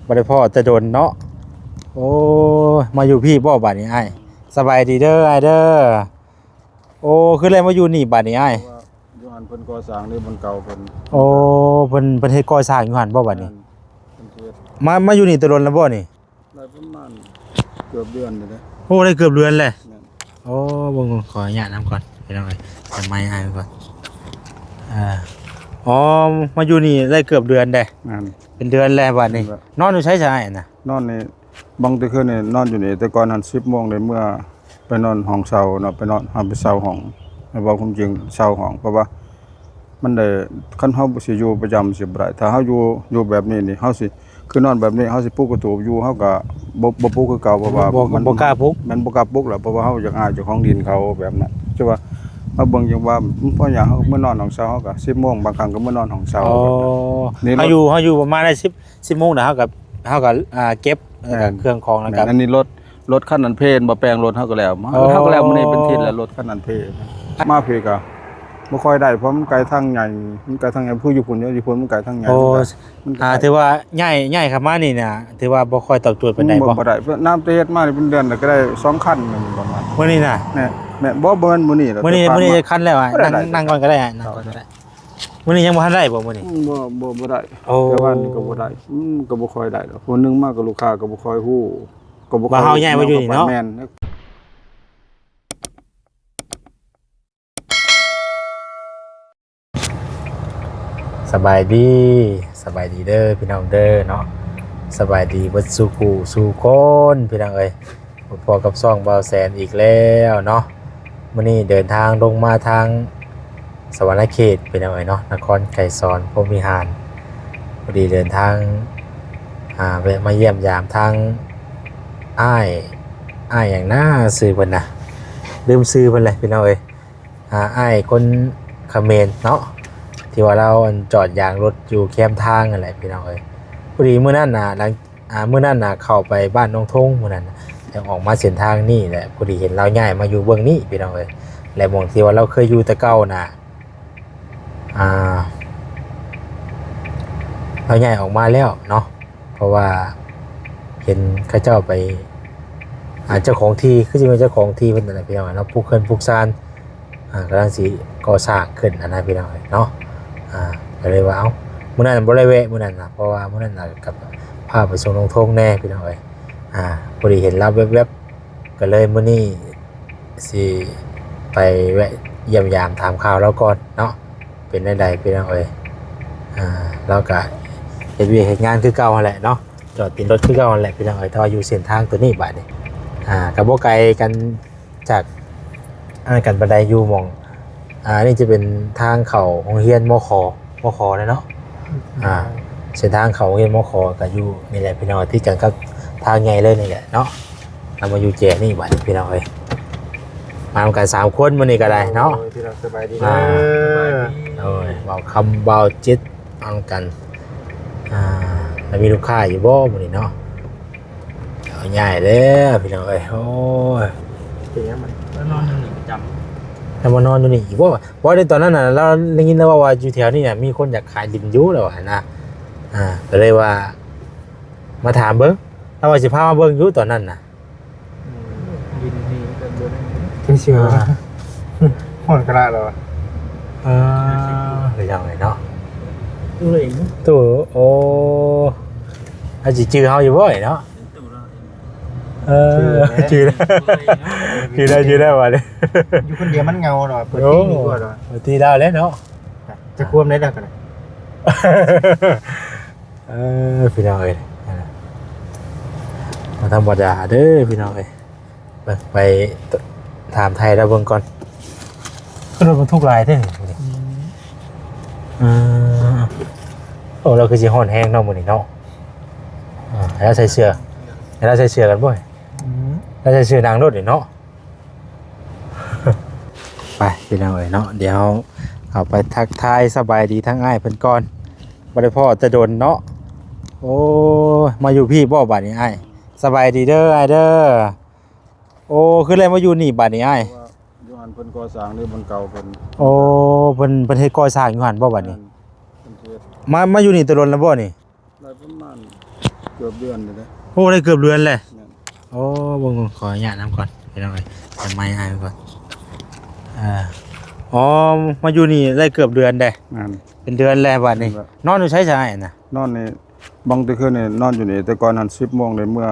ບໍ່ໄດ້ພໍ້ແຕ່ດົນເນາະ. ໂອ້ຍ ມາຢູ່ພີ້ບໍ່ບາດນີ້ອ້າຍ? ສະບາຍດີເດີອ້າຍເດີ. ໂອ້ ຄືໄດ້ມາຢູ່ນີ້ບາດນີ້ອ້າຍ? ເພາະວ່າຢູ່ຫັ້ນເພິ່ນກໍ່ສ້າງເດ້ ບ່ອນເກົ່າເພິ່ນ. ໂອ້ ເພິ່ນ ເພິ່ນເຮັດກໍ່ສ້າງຢູ່ຫັ້ນບໍ່ບາດນີ້? ແມ່ນ ເພິ່ນເຮັດ. ມາ ມາຢູ່ນີ້ແຕ່ດົນແລ້ວບໍ່ນີ້? ໄດ້ປະມານເກືອບເດືອນນີ້ແຫຼະ. ໂອ້ ໄດ້ເກືອບເດືອນແລ້ວ. ແມ່ນ. ໂອ້ ເບິ່ງ ຂໍອະນຸຍາດນຳກ່ອນພີ່ນ້ອງເອີຍ ຈະໄມອ້າຍກ່ອນ. ເອີ ອໍ ມາຢູ່ນີ້ໄດ້ເກືອບເດືອນແລ້ວ. ແມ່ນ. ເປັນເດືອນແລ້ວບາດນີ້. ແມ່ນ. ນອນຢູ່ໃສຊະອ້າຍນະ? ນອນນີ້ ບາງແຕ່ຄືນນີ້ນອນຢູ່ນີ້ ແຕ່ກ່ອນຫັ້ນສິບໂມງໄດ້ເມືອໄປນອນຫ້ອງເຊົ່າເນາະ ໄປນອນ ເຮົາໄປເຊົ່າຫ້ອງ ໃຫ້ເວົ້າຄວາມຈິງ ເຊົ່າຫ້ອງ ເພາະວ່າມັນໄດ້ ຄັນເຮົາຊິຢູ່ປະຈຳຊິບໍ່ໄດ້ ຖ້າເຮົາຢູ່ ຢູ່ແບບນີ້ນີ້ ເຮົາຊິ ຄືນອນແບບນີ້ ເຮົາຊິປຸກປະຕູຢູ່ ເຮົາກໍບໍ່ ບໍ່ປຸກຄືເກົ່າ ເພາະວ່າ ບໍ່ ມັນ ບໍ່ກ້າປຸກ. ແມ່ນ ບໍ່ກ້າປຸກແລ້ວ ເພາະວ່າເຮົາຢາກອາຍເຈົ້າຂອງດິນເຂົາແບບນັ້ນ. ຄືວ່າເຮົາເບິ່ງຈັ່ງວ່າ ເພາະຫຍັງ ເຮົາກໍເມືອນອນຫ້ອງເຊົ່າ ເຮົາກໍສິບໂມງ ບາງຄັ້ງກໍເມືອນອນຫ້ອງເຊົ່າ. ອໍ ແບບນັ້ນ ນີ້ ເຮົາຢູ່ ເຮົາຢູ່ປະມານໄດ້ສິບ ສິບໂມງນະ ເຮົາກໍ ເຮົາກໍ ອ່າ ເກັບ ແລ້ວກໍ ແມ່ນ ເຄື່ອງຂອງ ແລ້ວກໍ ແມ່ນ ອັນນີ້ລົດ ລົດຄັນນັ້ນເພ ບໍ່ແປງລົດເຮົາກໍແລ້ວ ອໍ ເຮົາກໍແລ້ວມື້ນີ້ເປັນທິດແລ້ວ ລົດຄັນນັ້ນເພ. ມາພີ້ກໍບໍ່ຄ່ອຍໄດ້ ເພາະມັນໄກທາງໃຫຍ່ ມັນໄກທາງໃຫຍ່ ຄືຢູ່ພຸ້ນ ຢູ່ພຸ້ນມັນໄກທາງໃຫຍ່. ໂອ້ ມັນກໍ ມັນກໍ ອ່າ ໄກ ຖືວ່າຍ້າຍ ຍ້າຍເຂົ້າມານີ້ນະ ຖືວ່າບໍ່ຄ່ອຍຕອບໂຈດປານໃດບໍ່? ບໍ່ ບໍ່ໄດ້ ເພາະນ້ຳແຕ່ເຮັດມານີ້ເປັນເດືອນແລ້ວ ກໍໄດ້ສອງຄັນ ປະມານ ມື້ນີ້ນະ. ແມ່ນ ແມ່ນ ບໍ່ ບໍ່ແມ່ນມື້ນີ້ດອກ ມື້ນີ້ ແຕ່ຜ່ານ ມື້ນີ້ ມາ ຈັກຄັນແລ້ວ? ນັ່ງ ນັ່ງກ່ອນກໍໄດ້ ນັ່ງກ່ອນກໍໄດ້. ມື້ນີ້ຍັງບໍ່ທັນໄດ້ບໍ່ມື້ນີ້? ອືມ ບໍ່ ບໍ່ ບໍ່ໄດ້. ໂອ້ ແຕ່ວ່ານີ້ກໍບໍ່ໄດ້ ມັນກໍບໍ່ຄ່ອຍໄດ້ດອກ ຄົນໜຶ່ງມາກໍລູກຄ້າກໍບໍ່ຄ່ອຍຮູ້ ກໍບໍ່ຄ່ອຍ ວ່າເຮົາຍ້າຍມາຢູ່ນີ້ເນາະ. ແມ່ນ. ສະບາຍດີ ສະບາຍດີເດີພີ່ນ້ອງເດີເນາະ ສະບາຍດີເບິດສູ່ຜູ້ສູ່ຄົນພີ່ນ້ອງເອີຍ. ພົບກັບຊ່ອງບ່າວແສນອີກແລ້ວເນາະ. ມື້ນີ້ເດີນທາງລົງມາທາງສະຫວັນນະເຂດ ພີ່ນ້ອງເອີຍເນາະ ນະຄອນໄກສອນ ພົມວິຫານ. ພໍດີເດີນທາງ ອ່າ ແວະມາຢ້ຽມຢາມທາງອ້າຍ ອ້າຍຫຍັງນາຊື່ເພິ່ນນະ ລືມຊື່ເພິ່ນແຫຼະພີ່ນ້ອງເອີຍ. ອ່າ ອ້າຍຄົນຂະເໝນເນາະ ທີ່ວ່າລາວ ອັນ ຈອດຢາງລົດຢູ່ແຄມທາງນັ້ນແຫຼະພີ່ນ້ອງເອີຍ. ພໍດີມື້ນັ້ນນະ ຫຼັງ ອ່າ ມື້ນັ້ນນະເຂົ້າໄປບ້ານໜອງທົງ ມື້ນັ້ນນະ ແລ້ວອອກມາເສັ້ນທາງນີ້ແຫຼະ ພໍດີເຫັນລາວຍ້າຍມາຢູ່ເບື້ອງນີ້ພີ່ນ້ອງເອີຍ. ແລະ ໝ່ອງທີ່ວ່າລາວເຄີຍຢູ່ແຕ່ເກົ່ານະ ອ່າ ລາວຍ້າຍອອກມາແລ້ວເນາະ ເພາະວ່າເຫັນເຂົາເຈົ້າໄປ ອ່າ ເຈົ້າຂອງທີ່ ຄືຊິແມ່ນເຈົ້າຂອງທີ່ເພິ່ນນັ້ນແຫຼະພີ່ນ້ອງເນາະ ປູກເຮືອນປູກຊານ ອ່າ ກຳລັງຊິກໍ່ສ້າງຂຶ້ນຫັ້ນນະພີ່ນ້ອງເນາະ. ອ່າ ກໍເລີຍວ່າ ເອົ້າ ມື້ນັ້ນບໍ່ໄດ້ແວະ ມື້ນັ້ນນະ ເພາະວ່າມື້ນັ້ນນະ ກັບພາໄປສົ່ງນ້ອງທົງແດ່ພີ່ນ້ອງເອີຍ. ອ່າ ພໍດີເຫັນລາວແວັບໆ ກໍເລີຍມື້ນີ້ຊິໄປແວະຢ້ຽມຢາມຖາມຂ່າວລາວກ່ອນເນາະ ເປັນແນວໃດພີ່ນ້ອງເອີຍ. ອ່າ ລາວກະເຮັດວຽກເຮັດງານຄືເກົ່າຫັ້ນແຫຼະເນາະ ຈອດຕີນລົດຄືເກົ່າຫັ້ນແຫຼະພີ່ນ້ອງເອີຍ ແຕ່ວ່າຢູ່ເສັ້ນທາງໂຕນີ້ບາດນີ້ ອ່າ ກໍບໍ່ໄກກັນ ຈາກ ອັນນັ້ນກັນປານໃດ ຢູ່ໝ່ອງ ອ່າ ນີ້ຈະເປັນທາງເຂົ້າໂຮງຮຽນ ມຂ ມຂ ແຫຼະເນາະ. ອ່າ ເສັ້ນທາງເຂົ້າໂຮງຮຽນ ມຂ ກໍຢູ່ນີ້ແຫຼະພີ່ນ້ອງ ຕິດກັນກັບທາງໃຫຍ່ເລີຍນີ້ແຫຼະເນາະ. ເຮົາມາຢູ່ແຈນີ້ບາດນີ້ພີ່ນ້ອງເອີຍ ມານຳກັນສາມຄົນມື້ນີ້ກໍໄດ້ເນາະ. ໂອ້ຍ ພີ່ນ້ອງສະບາຍດີເດີ. ອ່າ ໂດຍ ບ່າວຄຳ ບ່າວຈິດ ມານຳກັນ. ອ່າ ແລ້ວມີລູກຄ້າຢູ່ບໍ່ມື້ນີ້ເນາະ? ເອົາ ຍ້າຍແລ້ວພີ່ນ້ອງເອີຍ. ໂອ້ຍ ເປັນຫຍັງມັນ ແລ້ວນອນຢູ່ນີ້ປະຈຳ ແລ້ວມານອນຢູ່ນີ້ອີກບໍ່? ບໍ່ໄດ້ ຕອນນັ້ນນະ ລາວໄດ້ຍິນລາວເວົ້າວ່າຢູ່ແຖວນີ້ນະ ມີຄົນຢາກຂາຍດິນຢູ່ ລາວວ່າຫັ້ນນະ. ອ່າ ກໍເລີຍວ່າມາຖາມເບິ່ງ ລາວວ່າຊິພາມາເບິ່ງຢູ່ຕອນນັ້ນນະ. ອືມ ດິນນີ້ກໍບໍ່ໄດ້ ເຊື່ອ ອ່າ ຮອດຂະໜາດແລ້ວ. ເອີ ເປັນຫຍັງເລີຍເນາະ ຕູ້ເອງ ຕູ້ ໂອ້ ອາດຊິຈື່ເຮົາຢູ່ບໍ່ເນາະ? ເອີ ຈື່ແລ້ວ ຈື່ແລ້ວ ຈື່ແລ້ວ ບາດນີ້ ຢູ່ຄົນດຽວມັນເຫງົາດອກ ເປີດເພງດີກວ່າດອກ. ໂອ້ ເປີດທີ່ລາວແລ້ວເນາະ ຈະຄວາມໄດ້ດອກກໍໄດ້. ເອີ ພີ່ນ້ອງເອີຍ ບໍ່ທຳມະດາເດີພີ່ນ້ອງເອີຍ. ເບິ່ງ ໄປຖາມໄທລາວເບິ່ງກ່ອນ. ຄືລົດບັນທຸກຫຼາຍແທ້ນີ້. ອືມ ເອີ ໂອ້ ລາວຄືຊິຮ້ອນແຮງເນາະມື້ນີ້ເນາະ. ອ່າ ໃຫ້ລາວໃສ່ເສື້ອ ໃຫ້ລາວໃສ່ເສື້ອກັນບໍ່? ອືມ ລາວໃສ່ເສື້ອໜັງໂລດນີ້ເນາະ. ໄປພີ່ນ້ອງເອີຍເນາະ ດຽວເຮົາເຂົ້າໄປທັກທາຍສະບາຍດີທາງອ້າຍເພິ່ນກ່ອນ ບໍ່ໄດ້ພໍ້ແຕ່ດົນເນາະ. ໂອ້ຍ ມາຢູ່ພີ້ບໍ່ບາດນີ້ອ້າຍ? ສະບາຍດີເດີອ້າຍເດີ. ໂອ້ ຄືໄດ້ມາຢູ່ນີ້ບາດນີ້ອ້າຍ? ເພາະວ່າຢູ່ຫັ້ນເພິ່ນກໍ່ສ້າງເດ້ ບ່ອນເກົ່າເພິ່ນ. ໂອ້ ເພິ່ນ ເພິ່ນເຮັດກໍ່ສ້າງຢູ່ຫັ້ນບໍ່ບາດນີ້? ແມ່ນ ເພິ່ນເຮັດ. ມາ ມາຢູ່ນີ້ແຕ່ດົນແລ້ວບໍ່ນີ້? ໄດ້ປະມານ ເກືອບເດືອນແລ້ວເດ້. ໂອ້ ໄດ້ເກືອບເດືອນແລ້ວ. ແມ່ນ. ໂອ້ ເບິ່ງ ຂໍອະນຸຍາດນຳກ່ອນ ພີ່ນ້ອງເອີຍ ໃຫ້ໄມອ້າຍເບິ່ງກ່ອນ. ເອີ ອໍ ມາຢູ່ນີ້ໄດ້ເກືອບເດືອນແລ້ວ. ແມ່ນ. ເປັນເດືອນແລ້ວບັດນີ້. ແມ່ນແລ້ວ. ນອນຢູ່ໃສຊະອ້າຍນະ? ນອນນີ້ ບາງແຕ່ຄືນນີ້ນອນຢູ່ນີ້ ແຕ່ກ່ອນຫັ້ນສິບໂມງໄດ້ເມືອ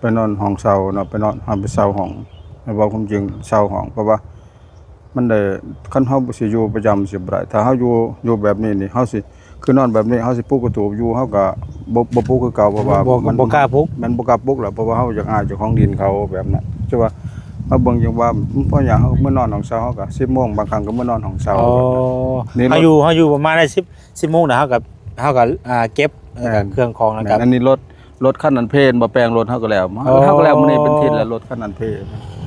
ໄປນອນຫ້ອງເຊົ່າເນາະ ໄປນອນ ເຮົາໄປເຊົ່າຫ້ອງ ໃຫ້ເວົ້າຄວາມຈິງເຊົ່າຫ້ອງ ເພາະວ່າ ມັນໄດ້ ຄັນເຮົາຊິຢູ່ປະຈຳຊິບໍ່ໄດ້ ຖ້າເຮົາຢູ່ ຢູ່ແບບນີ້ນີ້ ເຮົາຊິ ຄືນອນແບບນີ້ ເຮົາຊິປຸກປະຕູຢູ່ ເຮົາກໍບໍ່ ບໍ່ປຸກຄືເກົ່າ ເພາະວ່າ ບໍ່ ມັນ ບໍ່ກ້າປຸກ. ແມ່ນ ບໍ່ກ້າປຸກແລ້ວ ເພາະວ່າເຮົາຢາກອາຍເຈົ້າຂອງດິນເຂົາແບບນັ້ນ. ແຕ່ວ່າເຮົາເບິ່ງຈັ່ງວ່າ ເພາະຫຍັງເຮົາເມືອນອນຫ້ອງເຊົ່າ ເຮົາກໍສິບໂມງ ບາງຄັ້ງກໍເມືອນອນຫ້ອງເຊົ່າ. ອໍ ນີ້ ເຮົາຢູ່ ເຮົາຢູ່ປະມານໄດ້ສິບ ສິບໂມງນະ ເຮົາກໍ ເຮົາກໍ ອ່າ ເກັບ ແລ້ວກໍ ແມ່ນ ເຄື່ອງຂອງ ແລ້ວກໍ ແມ່ນ ອັນນີ້ລົດ ລົດຄັນນັ້ນເພນບໍ່ແປງລົດເຮົາກໍແລ້ວ ເຮົາ ອໍ ເຮົາກໍແລ້ວມື້ນີ້ເປັນທິດແລ້ວ ລົດຄັນນັ້ນເພ.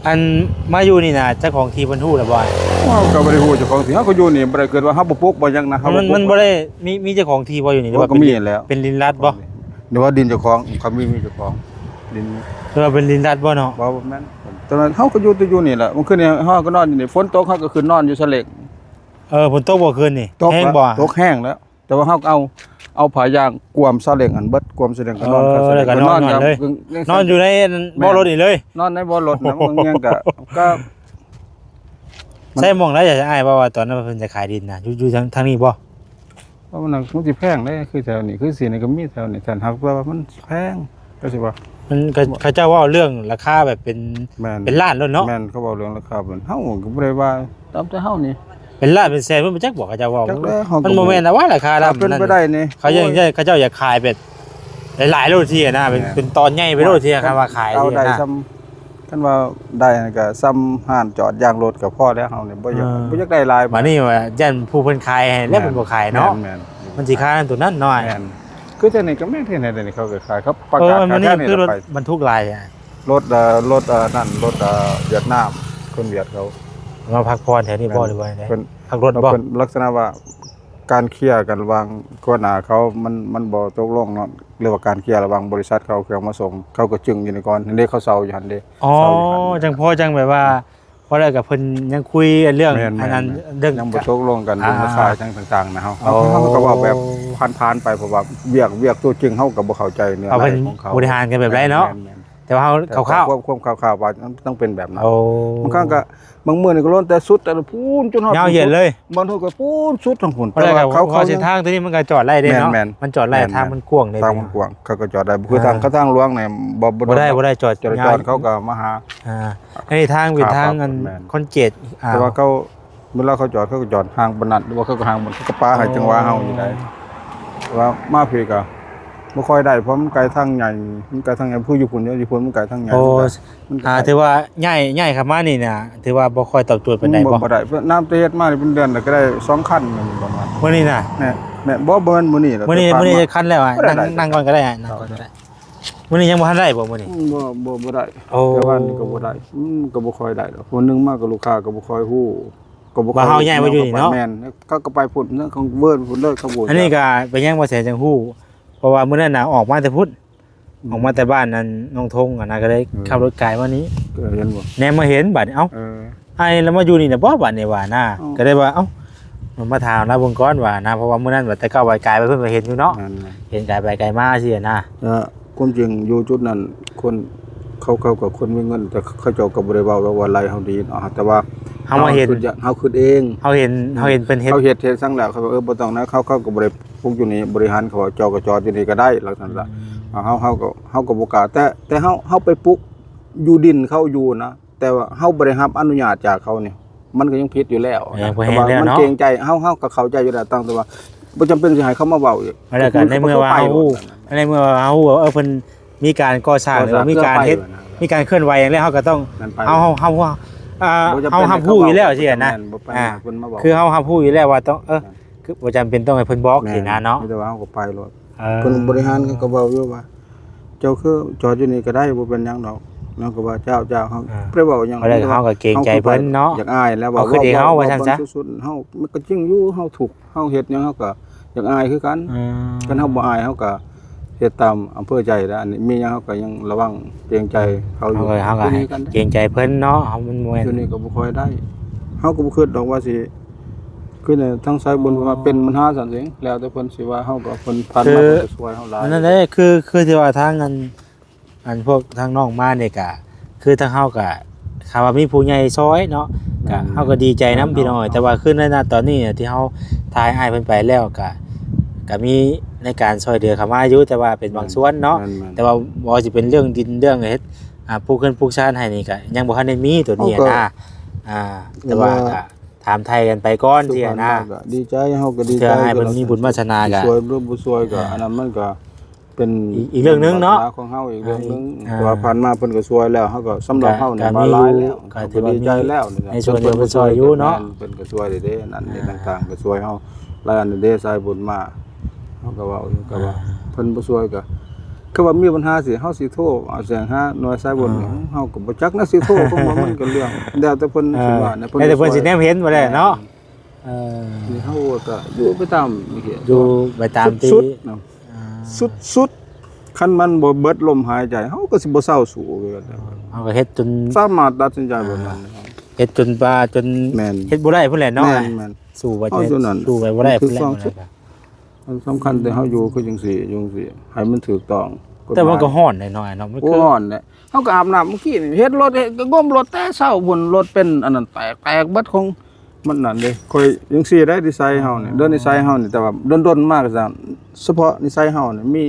ອັນມາຢູ່ນີ້ນະ ເຈົ້າຂອງທີ່ເພິ່ນຮູ້ແລ້ວບໍ່? ເຮົາກໍບໍ່ໄດ້ຮູ້ເຈົ້າຂອງທີ່ ເຮົາກໍຢູ່ນີ້ ບໍ່ໄດ້ເກີດວ່າເຮົາບໍ່ປຸກບໍ່ຫຍັງນະ ເຮົາ ມັນ ບໍ່ປຸກ ມັນບໍ່ໄດ້ມີ ມີເຈົ້າຂອງທີ່ບໍ່ຢູ່ນີ້ ໂອ້ ກໍມີແລ້ວ ເປັນດິນລັດບໍ່? ຫຼືວ່າດິນເຈົ້າຂອງ ເຂົາມີ ມີເຈົ້າຂອງດິນ ຫຼືວ່າເປັນດິນລັດບໍ່ເນາະ? ບໍ່ ບໍ່ແມ່ນ ຕອນນັ້ນເຮົາກໍຢູ່ ແຕ່ຢູ່ນີ້ແຫຼະ ມື້ຄືນນີ້ເຮົາກໍນອນຢູ່ນີ້ ຝົນຕົກເຮົາກໍຂຶ້ນນອນຢູ່ສະເລັງ. ເອີ ຝົນຕົກບໍ່ຄືນນີ້? ຕົກ ແຮງບໍ່? ຕົກແຮງແລ້ວ. ແຕ່ວ່າເຮົາກໍເອົາ ເອົາຜ້າຢາງກວມຊາເລັງຫັ້ນເບິດ ກວມຊາເລັງກໍນອນ ເອີ ແລ້ວກໍນອນ ນອນຢູ່ເລີຍ ແມ່ນ ນອນຢູ່ໃນ ແມ່ນ ເບາະລົດນີ້ເລີຍ ນອນໃນເບາະລົດນະ ບາງຢ່າງກໍ ກໍ ໃສ່ໝ່ອງໃດ ອ້າຍເວົ້າວ່າຕອນນັ້ນເພິ່ນຈະຂາຍດິນນະ ຢູ່ ຢູ່ທາງ ທາງນີ້ບໍ່? ເພາະມັນ ມັນຊິແພງເດ້ ຄືແຖວນີ້ ຄືຊີ້ນີ້ກໍມີແຖວນີ້ ແຕ່ຫາກແຕ່ວ່າມັນແພງ ກໍຊິວ່າ ມັນ ເຂົາ ເຂົາເຈົ້າເວົ້າເລື່ອງລາຄາແບບເປັນ ແມ່ນ ເປັນລ້ານໂລດເນາະ. ແມ່ນ ເຂົາເວົ້າເລື່ອງລາຄາເປັນ ເຮົາກໍບໍ່ໄດ້ວ່າ ຕາມແຕ່ເຮົານີ້ ເປັນລ້ານເປັນແສນ ເພິ່ນບໍ່ຈັກບໍ່ ເຂົາເຈົ້າເວົ້າ ຈັກແລ້ວ ມັນບໍ່ແມ່ນນະວ່າລາຄາ ຖ້າເປັນໄປໄດ້ນີ້ ເຂົາເຈົ້າ ໂອ້ຍ ເຂົາເຈົ້າຢາກຂາຍແບບຫຼາຍໆໂລດຊີ້ນະ ແມ່ນ ເປັນ ເປັນຕອນໃຫຍ່ໄປໂລດຊີ້ນະ ຄັນວ່າຂາຍ ເອົາໄດ້ ນີ້ນະ ສ່ຳ ຄັນວ່າໄດ້ກໍສ່ຳຮ້ານຈອດຢາງລົດກໍພໍແລ້ວ ເຮົານີ້ບໍ່ຢາກ ເອີ ບໍ່ຢາກໄດ້ຫຼາຍ ບາດນີ້ວ່າຢ້ານຜູ້ເພິ່ນຂາຍໃຫ້ແລ້ວ ແມ່ນ ເພິ່ນບໍ່ຂາຍເນາະ ແມ່ນໆ ມັນຊິຄານຕົວນັ້ນໜ້ອຍ ແມ່ນ ຄືແຕ່ນີ້ກໍແມ່ນທີ່ໃນແຕ່ນີ້ເຂົາກໍຂາຍ ເຂົາປະກາດ ເອີ ຂາຍ ມັນນີ້ຄືລົດບັນທຸກຫຼາຍ ລົດ ເອີ ລົດ ເອີ ນັ້ນ ລົດ ເອີ ຫວຽດນາມ ຄົນຫວຽດເຂົາມາພັກຜ່ອນແຖວນີ້ບໍ່ ແມ່ນ ຫຼືວ່າໃດ ເພິ່ນ ພັກລົດບໍ່ ເພິ່ນລັກສະນະວ່າ ການເຄລຍກັນລະຫວ່າງຫົວໜ້າເຂົາ ມັນ ມັນບໍ່ຕົກລົງເນາະ ຫຼືວ່າການເຄລຍລະຫວ່າງບໍລິສັດເຂົາເອົາເຄື່ອງມາສົ່ງ ເຂົາກໍຈຶງຢູ່ນີ້ກ່ອນ ເດ້ເຂົາເຊົ່າຢູ່ຫັ້ນເດ້ ອໍ ເຊົ່າຢູ່ຫັ້ນ ຈັ່ງພໍຈັ່ງແບບວ່າ ພໍແລ້ວກໍເພິ່ນຍັງຄຸຍເລື່ອງ ແມ່ນໆໆ ອັນນັ້ນ ເລື່ອງ ຍັງບໍ່ຕົກລົງກັນ ອ່າ ເລື່ອງລາຄາຫຍັງຕ່າງໆນະ ເຮົາ ອໍ ເຮົາ ເຮົາກໍເວົ້າແບບຜ່ານໆໄປ ເພາະວ່າວຽກ ວຽກຕົວຈິງເຮົາກໍບໍ່ເຂົ້າໃຈເນື້ອໃນຂອງເຂົາ ເຂົາເພິ່ນບໍລິຫານກັນແບບໃດເນາະ ແມ່ນໆ ແຕ່ວ່າເຮົາ ແຕ່ ຄາວໆ ຄວາມ ຄວາມຄາວໆວ່າມັນຕ້ອງເປັນແບບນັ້ນ ໂອ້ ບາງຄັ້ງກໍ ບາງມື້ນີ້ກໍລ້ນແຕ່ສຸດ ແຕ່ພຸ້ນ ຈົນຮອດ ຍາວເຢັນເລີຍ ບາງເທື່ອກໍພຸ້ນສຸດທາງພຸ້ນ ແຕ່ວ່າເຂົາ ເຂົາເສັ້ນທາງຕົວນີ້ມັນກໍຈອດໄດ້ເດ້ເນາະ ແມ່ນໆ ມັນຈອດໄດ້ ແມ່ນໆ ທາງມັນກວ້າງເດ້ ທາງມັນກວ້າງ ເຂົາກໍຈອດໄດ້ ບໍ່ຄື ອ່າ ທາງ ທາງຫຼວງນີ້ບໍ່ ບໍ່ໄດ້ ບໍ່ໄດ້ ຈອດ ຈະລາຈອນເຂົາກໍມາຫາ ອ່າ ອັນນີ້ທາງເປັນທາງອັນ ແມ່ນ ຄອນກຣີດ ອ່າ ແຕ່ວ່າເຂົາ ເວລາເຂົາຈອດ ເຂົາກໍຈອດຫ່າງປານນັ້ນ ຫຼືວ່າເຂົາກໍຫ່າງ ເຂົາກໍປະໃຫ້ ອໍ ຈັ່ງວ່າເຮົານີ້ໄດ້ ແຕ່ວ່າມາພີ້ກໍບໍ່ຄ່ອຍໄດ້ ເພາະມັນໄກທາງໃຫຍ່ ມັນໄກທາງໃຫຍ່ ຄືຢູ່ພຸ້ນ ຢູ່ພຸ້ນມັນໄກທາງໃຫຍ່ ໂອ້ ມັນກໍ ອ່າ ໄກ ຖືວ່າຍ້າຍ ຍ້າຍເຂົ້າມານີ້ນະ ຖືວ່າບໍ່ຄ່ອຍຕອບໂຈດປານໃດບໍ່? ບໍ່ ບໍ່ໄດ້ ເພາະນ້ຳແຕ່ເຮັດມານີ້ເປັນເດືອນແລ້ວ ກໍໄດ້ສອງຄັນ ປະມານ ມື້ນີ້ນະ ແມ່ນ ແມ່ນ ບໍ່ ບໍ່ແມ່ນມື້ນີ້ດອກ ມື້ນີ້ ມື້ນີ້ຈັກຄັນແລ້ວ ນັ່ງ ນັ່ງກ່ອນກໍໄດ້ ນັ່ງກ່ອນກໍໄດ້ ມື້ນີ້ຍັງບໍ່ທັນໄດ້ບໍ່ມື້ນີ້? ອືມ ບໍ່ ບໍ່ ບໍ່ໄດ້ ໂອ້ ແຕ່ວ່ານີ້ກໍບໍ່ໄດ້ ມັນກໍບໍ່ຄ່ອຍໄດ້ດອກ ຜູ້ໜຶ່ງມາກໍລູກຄ້າກໍບໍ່ຄ່ອຍຮູ້ ກໍບໍ່ຄ່ອຍ ວ່າເຮົາຍ້າຍມາຢູ່ນີ້ເນາະ ແມ່ນ ເຂົາກໍໄປພຸ້ນເນາະ ຂອງເວີນພຸ້ນເລີຍ ຂະບວນ ອັນນີ້ກໍເປັນຫຍັງວ່າແສນຈັ່ງຮູ້ ເພາະວ່າມື້ນັ້ນນະອອກມາແຕ່ພຸ້ນ ອືມ ອອກມາແຕ່ບ້ານນັ້ນ ນ້ອງທົງຫັ້ນນະ ກໍເລີຍ ເອີ ຂັບລົດກາຍມານີ້ ກໍເຫັນບໍ່ ແນມມາເຫັນບາດນີ້ ເອົ້າ ເອີ ອ້າຍລາວມາຢູ່ນີ້ນະບໍ່ບາດນີ້ວ່ານະ ເອົ້າ ກໍເລີຍວ່າ ເອົ້າ ມາຖາມລາວເບິ່ງກ່ອນວ່ານະ ເພາະວ່າມື້ນັ້ນວ່າແຕ່ເກົ່າວ່າກາຍໄປເພິ່ນກໍເຫັນຢູ່ເນາະ ແມ່ນໆ ເຫັນກາຍໄປກາຍມາຊີ້ນະ ເອີ ຄວາມຈິງຢູ່ຈຸດນັ້ນ ຄົນ ເຂົາ ເຂົາກໍຄົນມີເງິນ ແຕ່ເຂົາເຈົ້າກໍບໍ່ໄດ້ເວົ້າດອກວ່າໄລ່ເຮົາດີເນາະ ແຕ່ວ່າເຮົາມາເຫັນ ເຮົາຄິດ ເຮົາຄິດເອງ ເຮົາເຫັນ ເຮົາເຫັນເພິ່ນເຮັດ ເຮົາເຮັດ ເຮັດຊັ້ນແລ້ວ ເຂົາວ່າ ເອີ ບໍ່ຕ້ອງນະ ເຂົາ ເຂົາກໍບໍ່ໄດ້ປຸກຢູ່ນີ້ ບໍລິຫານ ເຂົາວ່າ ເຈົ້າກໍຈອດຢູ່ນີ້ກໍໄດ້ ລັກສະນະ ອືມ ເຮົາ ເຮົາກໍ ເຮົາກໍບໍ່ກ້າ ແຕ່ ແຕ່ເຮົາ ເຮົາໄປປຸກຢູ່ດິນເຂົາຢູ່ນະ ແຕ່ວ່າເຮົາບໍ່ໄດ້ຮັບອະນຸຍາດຈາກເຂົານີ້ ມັນກໍຍັງຜິດຢູ່ແລ້ວ ກໍຍັງບໍ່ແຮງແລ້ວເນາະ ແຕ່ວ່າມັນເກງໃຈ ເຮົາ ເຮົາກໍເຂົ້າໃຈຢູ່ແລ້ວ ຕັ້ງແຕ່ວ່າບໍ່ຈຳເປັນຊິໃຫ້ເຂົາມາເວົ້າອີກ ແລ້ວກໍໃນເມື່ອວ່າເຮົາຮູ້ ໃນເມື່ອວ່າເຮົາຮູ້ວ່າ ເອີ ເພິ່ນມີການກໍ່ສ້າງ ຫຼືວ່າມີການເຮັດ ມີການເຄື່ອນໄຫວຫຍັງແລ້ວ ເຮົາກໍຕ້ອງ ເຮົາ ເຮົາ ເຮົາ ເຮົາຮັບຮູ້ຢູ່ແລ້ວຊີ້ນະ ແມ່ນ ບໍ່ໄປ ອ່າ ເພິ່ນມາເວົ້າ ຄືເຮົາຮັບຮູ້ຢູ່ແລ້ວວ່າຕ້ອງ ເອີ ແມ່ນ ຄືບໍ່ຈຳເປັນຕ້ອງໃຫ້ເພິ່ນບອກ ແມ່ນ ຊີ້ນະເນາະ ມີແຕ່ວ່າເຮົາກໍໄປໂລດ ເອີ ຄົນບໍລິຫານເຂົາກໍເວົ້າຢູ່ວ່າ ເຈົ້າຄືຈອດຢູ່ນີ້ກໍໄດ້ ບໍ່ເປັນຫຍັງດອກ ເຮົາກໍວ່າ ເຈົ້າ ເຈົ້າ ເຮົາ ອ່າ ບໍ່ໄດ້ເວົ້າຫຍັງ ເຮົາກໍເກງໃຈເພິ່ນເນາະ ຢາກອາຍແລ້ວ ເຮົາຄິດເອງເຮົາວ່າຊັ້ນຊະ ເຮົາ ມັນກໍຈິງຢູ່ ເຮົາທຸກ ເຮົາເຮັດຫຍັງເຮົາກໍຢາກອາຍຄືກັນ ອືມ ຄັນເຮົາບໍ່ອາຍເຮົາກໍເຮັດຕາມອຳເພີໃຈແລ້ວ ອັນນີ້ມີຫຍັງເຮົາກໍຍັງລະວັງເກງໃຈເຂົາຢູ່ ເຮົາກໍ ເຮົາກໍເກງໃຈເພິ່ນເນາະ ເຮົາມັນບໍ່ແມ່ນ ຢູ່ນີ້ກໍບໍ່ຄ່ອຍໄດ້ ເຮົາກໍບໍ່ຄິດດອກວ່າຊິ ຄືໃນທາງສາຍບຸນເພິ່ນວ່າເປັນບັນຫາຊັ້ນເອງ ແລ້ວແຕ່ເພິ່ນຊິວ່າ ເຮົາກໍເພິ່ນຜ່ານມາເພິ່ນກໍຊ່ວຍເຮົາຫຼາຍ ນັ້ນແຫຼະ ຄື ຄືທີ່ວ່າທາງອັນ ອັນພວກທາງນ້ອງມານີ້ກະ ຄືທາງເຮົາກະ ຖ້າວ່າມີຜູ້ໃຫຍ່ຊ່ອຍເນາະ ກະ ແມ່ນໆ ເຮົາກໍດີໃຈນຳພີ່ນ້ອງ ແຕ່ວ່າຄືໃນນະຕອນນີ້ທີ່ເຮົາຖ່າຍອ້າຍເພິ່ນໄປແລ້ວກະ ກະມີໃນການຊ່ອຍເຫຼືອເຂົ້າມາຢູ່ ແຕ່ວ່າເປັນບາງສ່ວນເນາະ ແມ່ນໆ ແຕ່ວ່າບໍ່ວ່າຊິເປັນເລື່ອງດິນເລື່ອງເຮັດ ອ່າ ປູກເຮືອນປູກຊານໃຫ້ນີ້ກະຍັງບໍ່ທັນໄດ້ມີໂຕນີ້ນະ ອ່າ ແຕ່ວ່າກະຖາມໄຖ່ກັນໄປກ່ອນ ຊິນະ ດີໃຈ ເຮົາກໍດີໃຈ ເພື່ອໃຫ້ເພິ່ນມີບຸນວາສະໜາກະ ຊ່ວຍຫຼືບໍ່ຊ່ວຍກໍ ອ່າ ອັນນັ້ນມັນກໍ ເປັນອີກ ອີກເລື່ອງໜຶ່ງເນາະ ວາສະໜາຂອງເຮົາອີກເລື່ອງໜຶ່ງ ອ່າ ເພາະວ່າຜ່ານມາເພິ່ນກໍຊ່ວຍແລ້ວ ເຮົາກໍ ສຳລັບເຮົານີ້ ກໍ ກໍ ກໍ ກໍຖືວ່າດີໃຈແລ້ວ ໃນສ່ວນທີ່ເພິ່ນຊ່ວຍຢູ່ເນາະ ເພິ່ນກໍຊ່ວຍເດ້ ອັນນັ້ນນີ້ ອ່າ ຕ່າງໆ ກໍຊ່ວຍເຮົາຫຼາຍອັນເດ້ ສາຍບຸນມາ ເຮົາກໍເວົ້າຢູ່ ກໍວ່າ ອ່າ ເພິ່ນບໍ່ຊ່ວຍກໍ ຄືວ່າມີບັນຫາຊິ ເຮົາຊິໂທຫາ ແສງຫາໜ່ວຍສາຍບຸນ ອ່າ ເຮົາກໍບໍ່ຈັກນະ ຊິໂທ ເພາະວ່າມັນກໍເລື່ອງ ແລ້ວແຕ່ເພິ່ນ ອ່າ ຊິວ່າ ແລ້ວແຕ່ເພິ່ນຊິແນມເຫັນບໍ່ໄດ້ເນາະ ແມ່ນ ເອີ ນີ້ເຮົາກໍຢູ່ໄປຕາມນີ້ ຢູ່ໄປຕາມທີ່ສຸດໆເນາະ ອ່າ ສຸດໆ ຄັນມັນບໍ່ເບິດລົມຫາຍໃຈ ເຮົາກໍຊິບໍ່ເຊົາສູ້ຄືກັນ ເຮົາກໍເຮັດຈົນ ສາມາດຕັດສິນໃຈແບບນັ້ນ ອ່າ ເຮັດຈົນວ່າ ຈົນ ແມ່ນ ເຮັດບໍ່ໄດ້ພຸ້ນແຫຼະເນາະ ແມ່ນໆ ສູ້ວ່າຈະ ເຮົາຢູ່ນັ້ນ ສູ້ໄປບໍ່ໄດ້ພຸ້ນແຫຼະ ມັນສຳຄັນແຕ່ເຮົາຢູ່ຄືຈັ່ງຊີ້ ຢູ່ຈັ່ງຊີ້ ໃຫ້ມັນຖືກຕ້ອງກົດໝາຍ ແຕ່ມັນກໍຮ້ອນແດ່ເນາະ ເນາະ ມັນ ໂອ້ ຄື ຮ້ອນແຫຼະ ເຮົາກໍອາບນ້ຳມື້ກີ້ນີ້ ເຮັດລົດ ເຮັດ ກໍງົມລົດແຕ່ເຊົ້າພຸ້ນ ລົດເປັນອັນນັ້ນແຕກ ແຕກເບິດ ຂອງມັນນັ້ນເດ້ ຂ້ອຍຈັ່ງຊີ້ໄດ໋ ນິໄສເຮົານີ້ ອ່າ ໂດຍນິໄສເຮົານີ້ ແຕ່ວ່າດົນໆມາກໍຊະ ສະເພາະນິໄສເຮົານີ້ມີ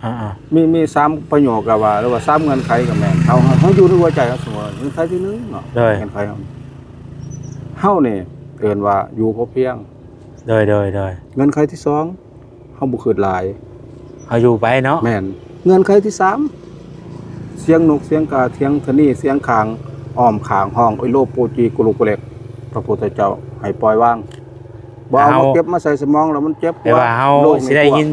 ອ່າໆ ມີ ມີສາມປະໂຫຍກກໍວ່າ ຫຼືວ່າສາມເງື່ອນໄຂກໍແມ່ນ ເຮົາ ເຮົາຢູ່ໃນຫົວໃຈເຮົາ ສົມມຸດວ່າເງື່ອນໄຂທີໜຶ່ງເນາະ ໂດຍ ເງື່ອນໄຂເຮົາ ເຮົານີ້ເອີ້ນວ່າຢູ່ພໍພຽງ ໂດຍ ໂດຍ ໂດຍ ເງື່ອນໄຂທີສອງ ເຮົາບໍ່ຄິດຫຼາຍ ເຮົາຢູ່ໄປເນາະ ແມ່ນ ເງື່ອນໄຂທີສາມ ສຽງນົກ ສຽງກາ ສຽງທະນີ ສຽງຂ້າງ ອ້ອມຂ້າງຮ້ອງ ໂອໂລໂປຈີ ກຸລຸກຸເລັກ ພະພຸດທະເຈົ້າໃຫ້ປ່ອຍວາງ ບໍ່ເອົາມາເກັບມາໃສ່ສະໝອງແລ້ວມັນເຈັບ ແຕ່ວ່າເຮົາຊິໄດ້ຍິນ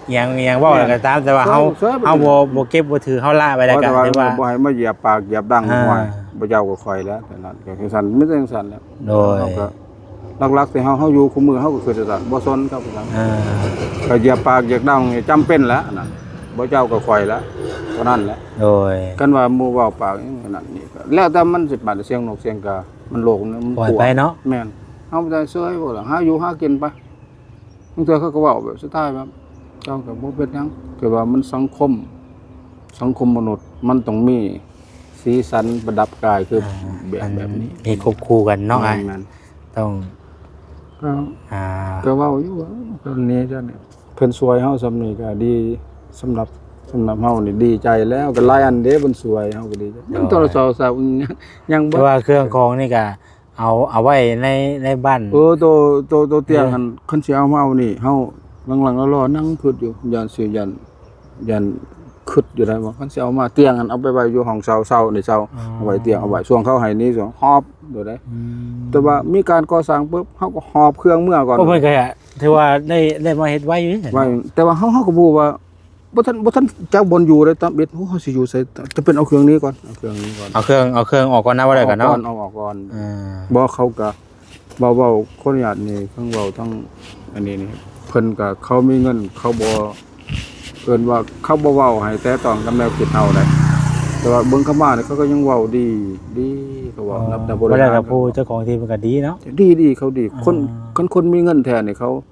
ອີ່ຫຍັງ ອີ່ຫຍັງເວົ້າແລ້ວກໍຕາມ ແຕ່ວ່າເຮົາ ເຮົາບໍ່ ບໍ່ເກັບບໍ່ຖື ເຮົາລະໄວ້ແລ້ວກໍຖືວ່າ ບໍ່ໃຫ້ມາຢຽບປາກຢຽບດັງ ອ່າ ຫ້ວຍ ບໍ່ເຈົ້າກໍຂ້ອຍແຫຼະ ແຕ່ນັ້ນກໍຈັ່ງຊັ້ນ ມີແຕ່ຈັ່ງຊັ້ນແຫຼະ ໂດຍ ເຮົາກໍ ຫຼັກໆທີ່ເຮົາ ເຮົາຢູ່ຄູ່ມື້ ເຮົາກໍຄືຈັ່ງຊັ້ນ ບໍ່ສົນກັບຫຍັງ ອ່າ ກໍຢຽບປາກຢຽບດັງນີ້ຈຳເປັນແຫຼະ ອັນນັ້ນ ບໍ່ເຈົ້າກໍຂ້ອຍແຫຼະ ເທົ່ານັ້ນແຫຼະ ໂດຍ ຄັນວ່າໝູ່ເວົ້າປາກຫຍັງນັ້ນນີ້ ກໍແລ້ວແຕ່ມັນຊິປານສຽງນົກສຽງກາ ມັນໂລກມັນ ປ່ອຍໄປເນາະ ແມ່ນ ເຮົາບໍ່ໄດ້ເຊີຍບໍ່ລະ ຫາຢູ່ຫາກິນໄປ ບາງເທື່ອເຂົາກໍເວົ້າແບບສະໄຕແບບ ເຈົ້າກໍບໍ່ເປັນຫຍັງ ແຕ່ວ່າມັນສັງຄົມ ສັງຄົມມະນຸດ ມັນຕ້ອງມີສີສັນປະດັບກາຍ ຄື ອ່າ ແບບ ອັນ ແບບນີ້ ມີຄວບຄູ່ກັນເນາະ ແມ່ນໆ ຕ້ອງ ກໍ ອ່າ ກໍເວົ້າຢູ່ວ່າ ກໍນີ້ຈັ່ງນີ້ ເພິ່ນຊ່ວຍເຮົາສ່ຳນີ້ກໍດີ ສຳລັບ ສຳລັບເຮົານີ້ດີໃຈແລ້ວ ກໍຫຼາຍອັນເດ້ເພິ່ນຊ່ວຍເຮົາກໍດີໃຈ ໂດຍ ໂທລະສັບ ຍັງ ຍັງບໍ່ ແຕ່ວ່າເຄື່ອງຂອງນີ້ກໍ ເອົາ ເອົາໄວ້ໃນ ໃນບ້ານ ເອີ ໂຕ ໂຕ ໂຕຕຽງຫັ້ນ ຄັນຊິເອົາມາເອົານີ້ ເຮົາຫຼັງໆລໍໆນັ່ງຄຶດຢູ່ ຢ້ານຊິ ຢ້ານ ຢ້ານຄຶດຢູ່ໄດ໋ວ່າ ຄັນຊິເອົາມາຕຽງຫັ້ນ ເອົາໄປໄວ້ຢູ່ຫ້ອງເຊົ່າ ເຊົ່ານີ້ເຊົ່າ ອໍ ເອົາໄວ້ຕຽງ ເອົາໄວ້ຊ່ວງເຂົາໃຫ້ນີ້ຊ່ວງຫອບໂດດໃດ ອືມ ແຕ່ວ່າມີການກໍ່ສ້າງປຶບ ເຮົາກໍຫອບເຄື່ອງເມືອກ່ອນ ໂອ້ ເພິ່ນກໍຖືວ່າໄດ້ ໄດ້ມາເຮັດໄວຢູ່ ໄວ ແຕ່ວ່າເຮົາ ເຮົາກໍບໍ່ຮູ້ວ່າ ບໍ່ທັນ ບໍ່ທັນຈັກບ່ອນຢູ່ເດ້ ຕຳອິດ ໂອ້ ເຮົາຊິຢູ່ໃສ ຈະເປັນເອົາເຄື່ອງໜີກ່ອນ ເອົາເຄື່ອງໜີກ່ອນ ເອົາເຄື່ອງ ເອົາເຄື່ອງອອກກ່ອນນະ ວ່າໄດ້ກັນເນາະ ເອົາອອກກ່ອນ ເອົາອອກກ່ອນ ອ່າ ບໍ່ ເຂົາກະເວົ້າ ເວົ້າ ຂໍອະນຸຍາດນີ້ ເພິ່ນເວົ້າທັງອັນນີ້ນີ້ ເພິ່ນກະ ເຂົາມີເງິນ ເຂົາບໍ່ ເອີ້ນວ່າເຂົາບໍ່ເວົ້າໃຫ້ແຕະຕ້ອງກັບແນວຄິດເຮົາໄດ໋ ແຕ່ວ່າເບິ່ງເຂົາມານີ້ ເຂົາກໍຍັງເວົ້າດີ ດີ ເຂົາເວົ້າ ນັບແຕ່ບໍລິຫານ ບໍ່ໄດ້ກັບຜູ້ເຈົ້າຂອງທີ່ເພິ່ນກໍດີເນາະ ດີ ດີ ເຂົາດີ ຄົນ ອ່າ ຄັນຄົນມີເງິນແທ້ນີ້ ເຂົາ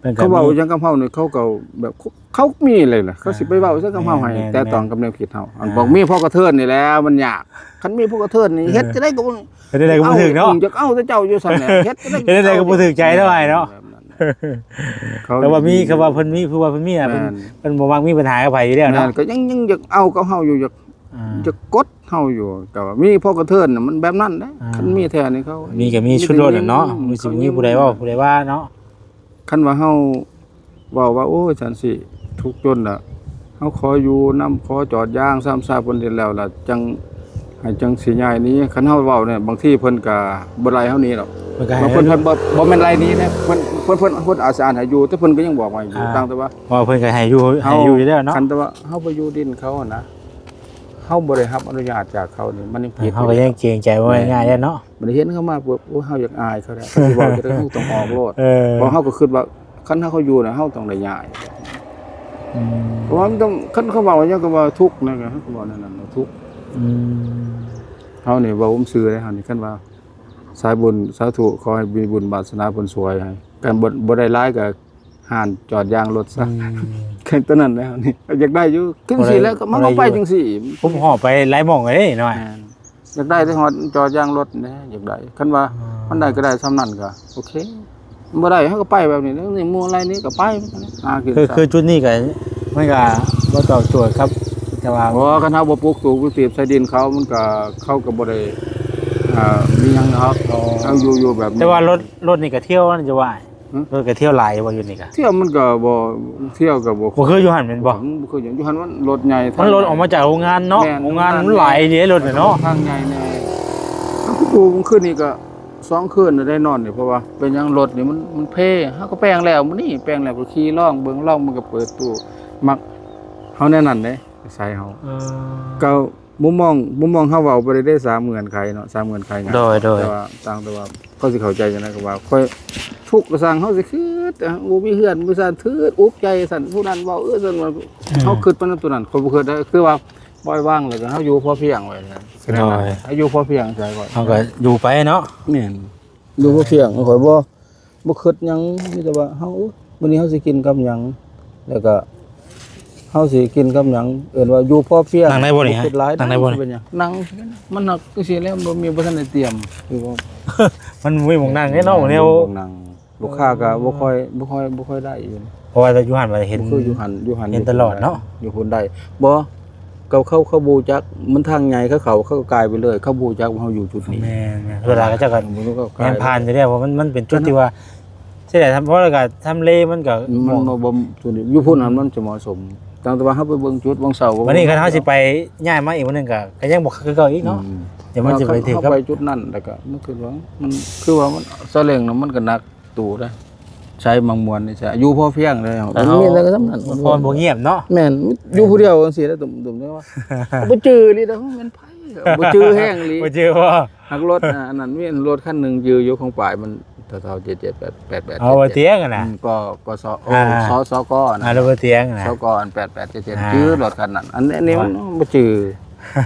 ເພິ່ນກໍ ເຂົາເວົ້າ ມີ ຫຍັງກັບເຮົານີ້ ເຂົາກໍແບບ ເຂົາມີເລີຍນະ ເຂົາຊິໄປເວົ້າໃສ່ກັບເຮົາໃຫ້ ແມ່ນໆ ແຕະຕ້ອງກັບແນວຄິດເຮົາ ອ່າ ອັນບອກມີພວກກະເທີນນີ້ແຫຼະ ມັນຍາກ ຄັນມີພວກກະເທີນນີ້ ເອີ ເຮັດຈັ່ງໃດກໍບໍ່ ເຮັດຈັ່ງໃດກໍບໍ່ຖືກເນາະ ຢາກເອົາແຕ່ເຈົ້າຢູ່ຊັ້ນແຫຼະ ເຮັດຈັ່ງໃດກໍບໍ່ຖືກໃຈເທົ່າໃດເນາະ ແບບນັ້ນ ເຂົາ ແຕ່ວ່າມີ ເຂົາວ່າເພິ່ນມີ ຄືວ່າເພິ່ນມີ ອ່າ ເພິ່ນ ແມ່ນ ເພິ່ນບໍ່ມັກມີບັນຫາກັບໃຜຢູ່ແລ້ວເນາະ ແມ່ນ ກໍຍັງ ຍັງຢາກເອົາກັບເຮົາຢູ່ ຢາກ ອ່າ ຢາກກົດເຮົາຢູ່ ແຕ່ວ່າມີພວກກະເທີນນະ ມັນແບບນັ້ນແຫຼະ ອ່າ ຄັນມີແທ້ນີ້ເຂົາ ມີກໍມີຊຸດໂລດແຫຼະເນາະ ມີ ມັນຊິບໍ່ມີຜູ້ໃດເວົ້າຜູ້ໃດວ່າເນາະ ຄັນວ່າເຮົາເວົ້າວ່າ ໂອ້ຍ ສັນຊິທຸກຈົນລະ ເຮົາຂໍຢູ່ນຳ ຂໍຈອດຢາງຊາມຊາເພິ່ນນີ້ແລ້ວລະ ຈັ່ງ ໃຫ້ຈັ່ງຊິຍ້າຍໜີ ຄັນເຮົາເວົ້ານີ້ ບາງທີເພິ່ນກະບໍ່ໄລ່ເຮົາໜີດອກ ເພິ່ນກະໃຫ້ ບາງເພິ່ນ ເພິ່ນບໍ່ ບໍ່ແມ່ນໄລ່ໜີເດ້ ເພິ່ນ ເພິ່ນ ເພິ່ນ ເພິ່ນອາດຊິອາດໃຫ້ຢູ່ ແຕ່ເພິ່ນກໍຍັງບອກວ່າໃຫ້ຢູ່ ອ່າ ຕ່າງແຕ່ວ່າ ເພິ່ນກໍໃຫ້ຢູ່ ໃຫ້ຢູ່ຢູ່ແລ້ວເນາະ ຄັນແຕ່ວ່າເຮົາໄປຢູ່ດິນເຂົາຫັ້ນນະ ເຮົາບໍ່ໄດ້ຮັບອະນຸຍາດຈາກເຂົານີ້ ມັນຍັງຜິດ ເຮົາກໍຍັງເກງໃຈ ເວົ້າງ່າຍໆເດ້ເນາະ ບັດນີ້ເຫັນເຂົາມາປຸບ ໂອ້ຍ ເຮົາຢາກອາຍເຂົາແຫຼະ ເຂົາຊິເວົ້າຈັ່ງໃດເຮົາຕ້ອງອອກໂລດ ເອີ ເພາະເຮົາກໍຄິດວ່າ ຄັນເຮົາ ເຂົາຢູ່ນະ ເຮົາຕ້ອງໄດ້ຍ້າຍ ອືມ ເພາະວ່າມັນຕ້ອງ ຄັນເຂົາເວົ້າຫຍັງກໍວ່າທຸກນະ ເຮົາກໍເວົ້າແນວນັ້ນວ່າທຸກ ອືມ ເຮົານີ້ເວົ້າບໍ່ຊື່ເດ້ ເຮົານີ້ ຄັນວ່າ ສາຍບຸນ ສາທຸ ຂໍໃຫ້ມີບຸນວາສະໜາເພິ່ນຊ່ວຍໃຫ້ ກັນບໍ່ ບໍ່ໄດ້ຫຼາຍກໍຮ້ານຈອດຢາງລົດຊະ ອືມ ແຄ່ຕົວນັ້ນແຫຼະນີ້ ຢາກໄດ້ຢູ່ ຄື ບໍ່ໄດ້ ຊິແລ້ວກໍມັນກໍໄປຈັ່ງຊີ້ ຮຸບຫໍ່ໄປຫຼາຍໝ່ອງເດ້ນ້ອຍ ແມ່ນ ຢາກໄດ້ແຕ່ຮອດຈອດຢາງລົດແຫຼະ ຢາກໄດ້ ຄັນວ່າ ອໍ ມັນໄດ້ກໍໄດ້ສ່ຳນັ້ນກໍໂອເຄ ບໍ່ໄດ້ເຮົາກໍໄປແບບນີ້ ນີ້ໝູ່ໄລ່ນີ້ກໍໄປ ຫາກິນ ຄື ຄືຈຸດນີ້ກໍ ມັນກໍບໍ່ຕອບໂຈດຄັບ ແຕ່ວ່າ ບໍ່ ຄັນເຮົາບໍ່ປຸກຕູກ ປະຕິບໃສ່ດິນເຂົາ ມັນກໍ ເຂົາກໍບໍ່ໄດ້ ອ່າ ມີຫຍັງດອກ ອໍ ເຮົາຢູ່ ຢູ່ແບບນີ້ ແຕ່ວ່າລົດ ລົດນີ້ກໍທ່ຽວນັ້ນຈະວ່າ ຮະ ລົດກໍທ່ຽວຫຼາຍບໍ່ຢູ່ນີ້ກໍ ທ່ຽວມັນກໍບໍ່ ທ່ຽວກໍບໍ່ ບໍ່ຄືຢູ່ຫັ້ນແມ່ນບໍ່? ອືມ ບໍ່ຄືຢູ່ ຢູ່ຫັ້ນມັນລົດໃຫຍ່ ມັນລົດອອກມາຈາກໂຮງງານເນາະ ແມ່ນ ໂຮງງານມັນຫຼາຍເດ້ລົດນະເນາະ ທາງໃຫຍ່ແດ່ ເຮົາກໍຢູ່ມື້ຄືນນີ້ກໍ ສອງຄືນໄດ້ນອນນີ້ ເພາະວ່າເປັນຫຍັງ ລົດນີ້ມັນ ມັນເພ ເຮົາກໍແປງແລ້ວມື້ນີ້ ແປງແລ້ວກໍຂີ່ລອງເບິ່ງ ລອງມັນກໍເປີດຕູ້ ມັກເຮົາແນວນັ້ນເດ້ ນິໄສເຮົາ ເອີ ກໍມຸມມອງ ມຸມມອງເຮົາເວົ້າໄປເດ້ ສາມເງື່ອນໄຂເນາະ ສາມເງື່ອນໄຂງານ ໂດຍ ໂດຍ ແຕ່ວ່າຕ່າງ ແຕ່ວ່າເຂົາຊິເຂົ້າໃຈຈັ່ງໃດກໍວ່າ ຂ້ອຍທຸກກໍຊ່າງ ເຮົາຊິຄິດ ອ່າ ບໍ່ມີເຮືອນ ບໍ່ຊັ້ນ ຖືກອຸກໃຈຊັ້ນ ຜູ້ນັ້ນເວົ້າ ເອີ ຊັ້ນວ່າ ອືມ ເຮົາຄິດໄປນຳຕົວນັ້ນ ຂ້ອຍບໍ່ຄິດໄດ້ ຄືວ່າ ປ່ອຍວາງ ແລ້ວກໍເຮົາຢູ່ພໍພຽງໄວ້ນະ ໂດຍ ເຮົາຢູ່ພໍພຽງໃສ່ກ່ອນ ເຮົາກໍຢູ່ໄປເນາະ ແມ່ນ ຢູ່ພໍພຽງ ຂ້ອຍບໍ່ ບໍ່ຄິດຫຍັງ ມີແຕ່ວ່າເຮົາ ມື້ນີ້ເຮົາຊິກິນກັບຫຍັງ ແລ້ວກໍເຮົາຊິກິນກັບຫຍັງ ເອີ້ນວ່າຢູ່ພໍພຽງ ນັ່ງໄດ້ບໍ່ນີ້ ບໍ່ຄິດຫຼາຍ ນັ່ງໄດ້ບໍ່ນີ້ ເປັນຫຍັງ ນັ່ງ ມັນໜັກຈັ່ງຊີ້ແລ້ວ ບໍ່ມີ ບໍ່ທັນໄດ້ຕຽມ ຄືວ່າ ມັນບໍ່ມີໝ່ອງນັ່ງເດ້ເນາະ ແນວ ບໍ່ມີໝ່ອງນັ່ງ ລູກຄ້າກໍບໍ່ຄ່ອຍ ບໍ່ຄ່ອຍ ບໍ່ຄ່ອຍໄດ້ຢູ່ ເພາະວ່າຢູ່ຫັ້ນວ່າເຫັນ ບໍ່ຄືຢູ່ຫັ້ນ ຢູ່ຫັ້ນ ເຫັນຕະຫຼອດເນາະ ຢູ່ພຸ້ນໄດ້ ບໍ່ ເຂົາ ເຂົາ ເຂົາບໍ່ຮູ້ຈັກ ມັນທາງໃຫຍ່ ເຂົາ ເຂົາ ເຂົາກໍກາຍໄປເລີຍ ເຂົາບໍ່ຮູ້ຈັກວ່າເຮົາຢູ່ຈຸດນີ້ ແມ່ນໆ ສ່ວນຫຼາຍເຂົາເຈົ້າກໍ ເຂົາກໍກາຍ ແມ່ນຜ່ານຢູ່ແລ້ວ ເພາະມັນ ມັນເປັນຈຸດທີ່ວ່າ ຊິໄດ້ ເພາະວ່າກໍທຳເລມັນກໍ ມັນ ເໝາະ ບໍ່ ບໍ່ ຢູ່ພຸ້ນຫັ້ນມັນຈະເໝາະສົມ ຕ່າງແຕ່ວ່າເຮົາໄປເບິ່ງຈຸດ ເບິ່ງເສົາ ບັດນີ້ຄັນເຮົາຊິໄປຍ້າຍມາອີກມື້ໜຶ່ງກໍ ກໍຍັງບໍ່ຄັກຄືເກົ່າອີກເນາະ ອືມ ດຽວມັນຊິໄປຖືກກັບ ເຮົາໄປຈຸດນັ້ນ ແລ້ວກໍມັນຄືວ່າ ມັນຄືວ່າມັນ ສາເລັງນະ ມັນກໍໜັກ ຕູ້ເດ້ ໃຊ້ມັງມ່ວນນີ້ ຢູ່ພໍພຽງເດ້ ເອີ ມີແຕ່ສ່ຳນັ້ນ ມັນບໍ່ງຽບເນາະ ແມ່ນ ຢູ່ຜູ້ດຽວຈັ່ງຊີ້ແຫຼະ ຕຸ່ມໆ ເດ້ວ່າ ບໍ່ຈື່ອີ່ຫຼີເດ້ ແມ່ນໃຜ ບໍ່ຈື່ແຮງອີ່ຫຼີ ບໍ່ຈື່ບໍ່ ຮັກລົດ ອັນນັ້ນ ມີລົດຄັນໜຶ່ງຈື່ຢູ່ ຂອງປ້າຍມັນເທົ່າໆ ເຈັດເຈັດແປດແປດ ເອົາບໍ່ຕຽງນະ ອືມ ກໍ ກໍ ສ ໂອ້ ອ່າ ສ ສກ ນະ ອ່າ ລົດບໍ່ຕຽງນະ ສກ ອັນແປດແປດເຈັດເຈັດ ອ່າ ຈື່ລົດຄັນນັ້ນ ອັນນີ້ ອັນນີ້ມັນບໍ່ຈື່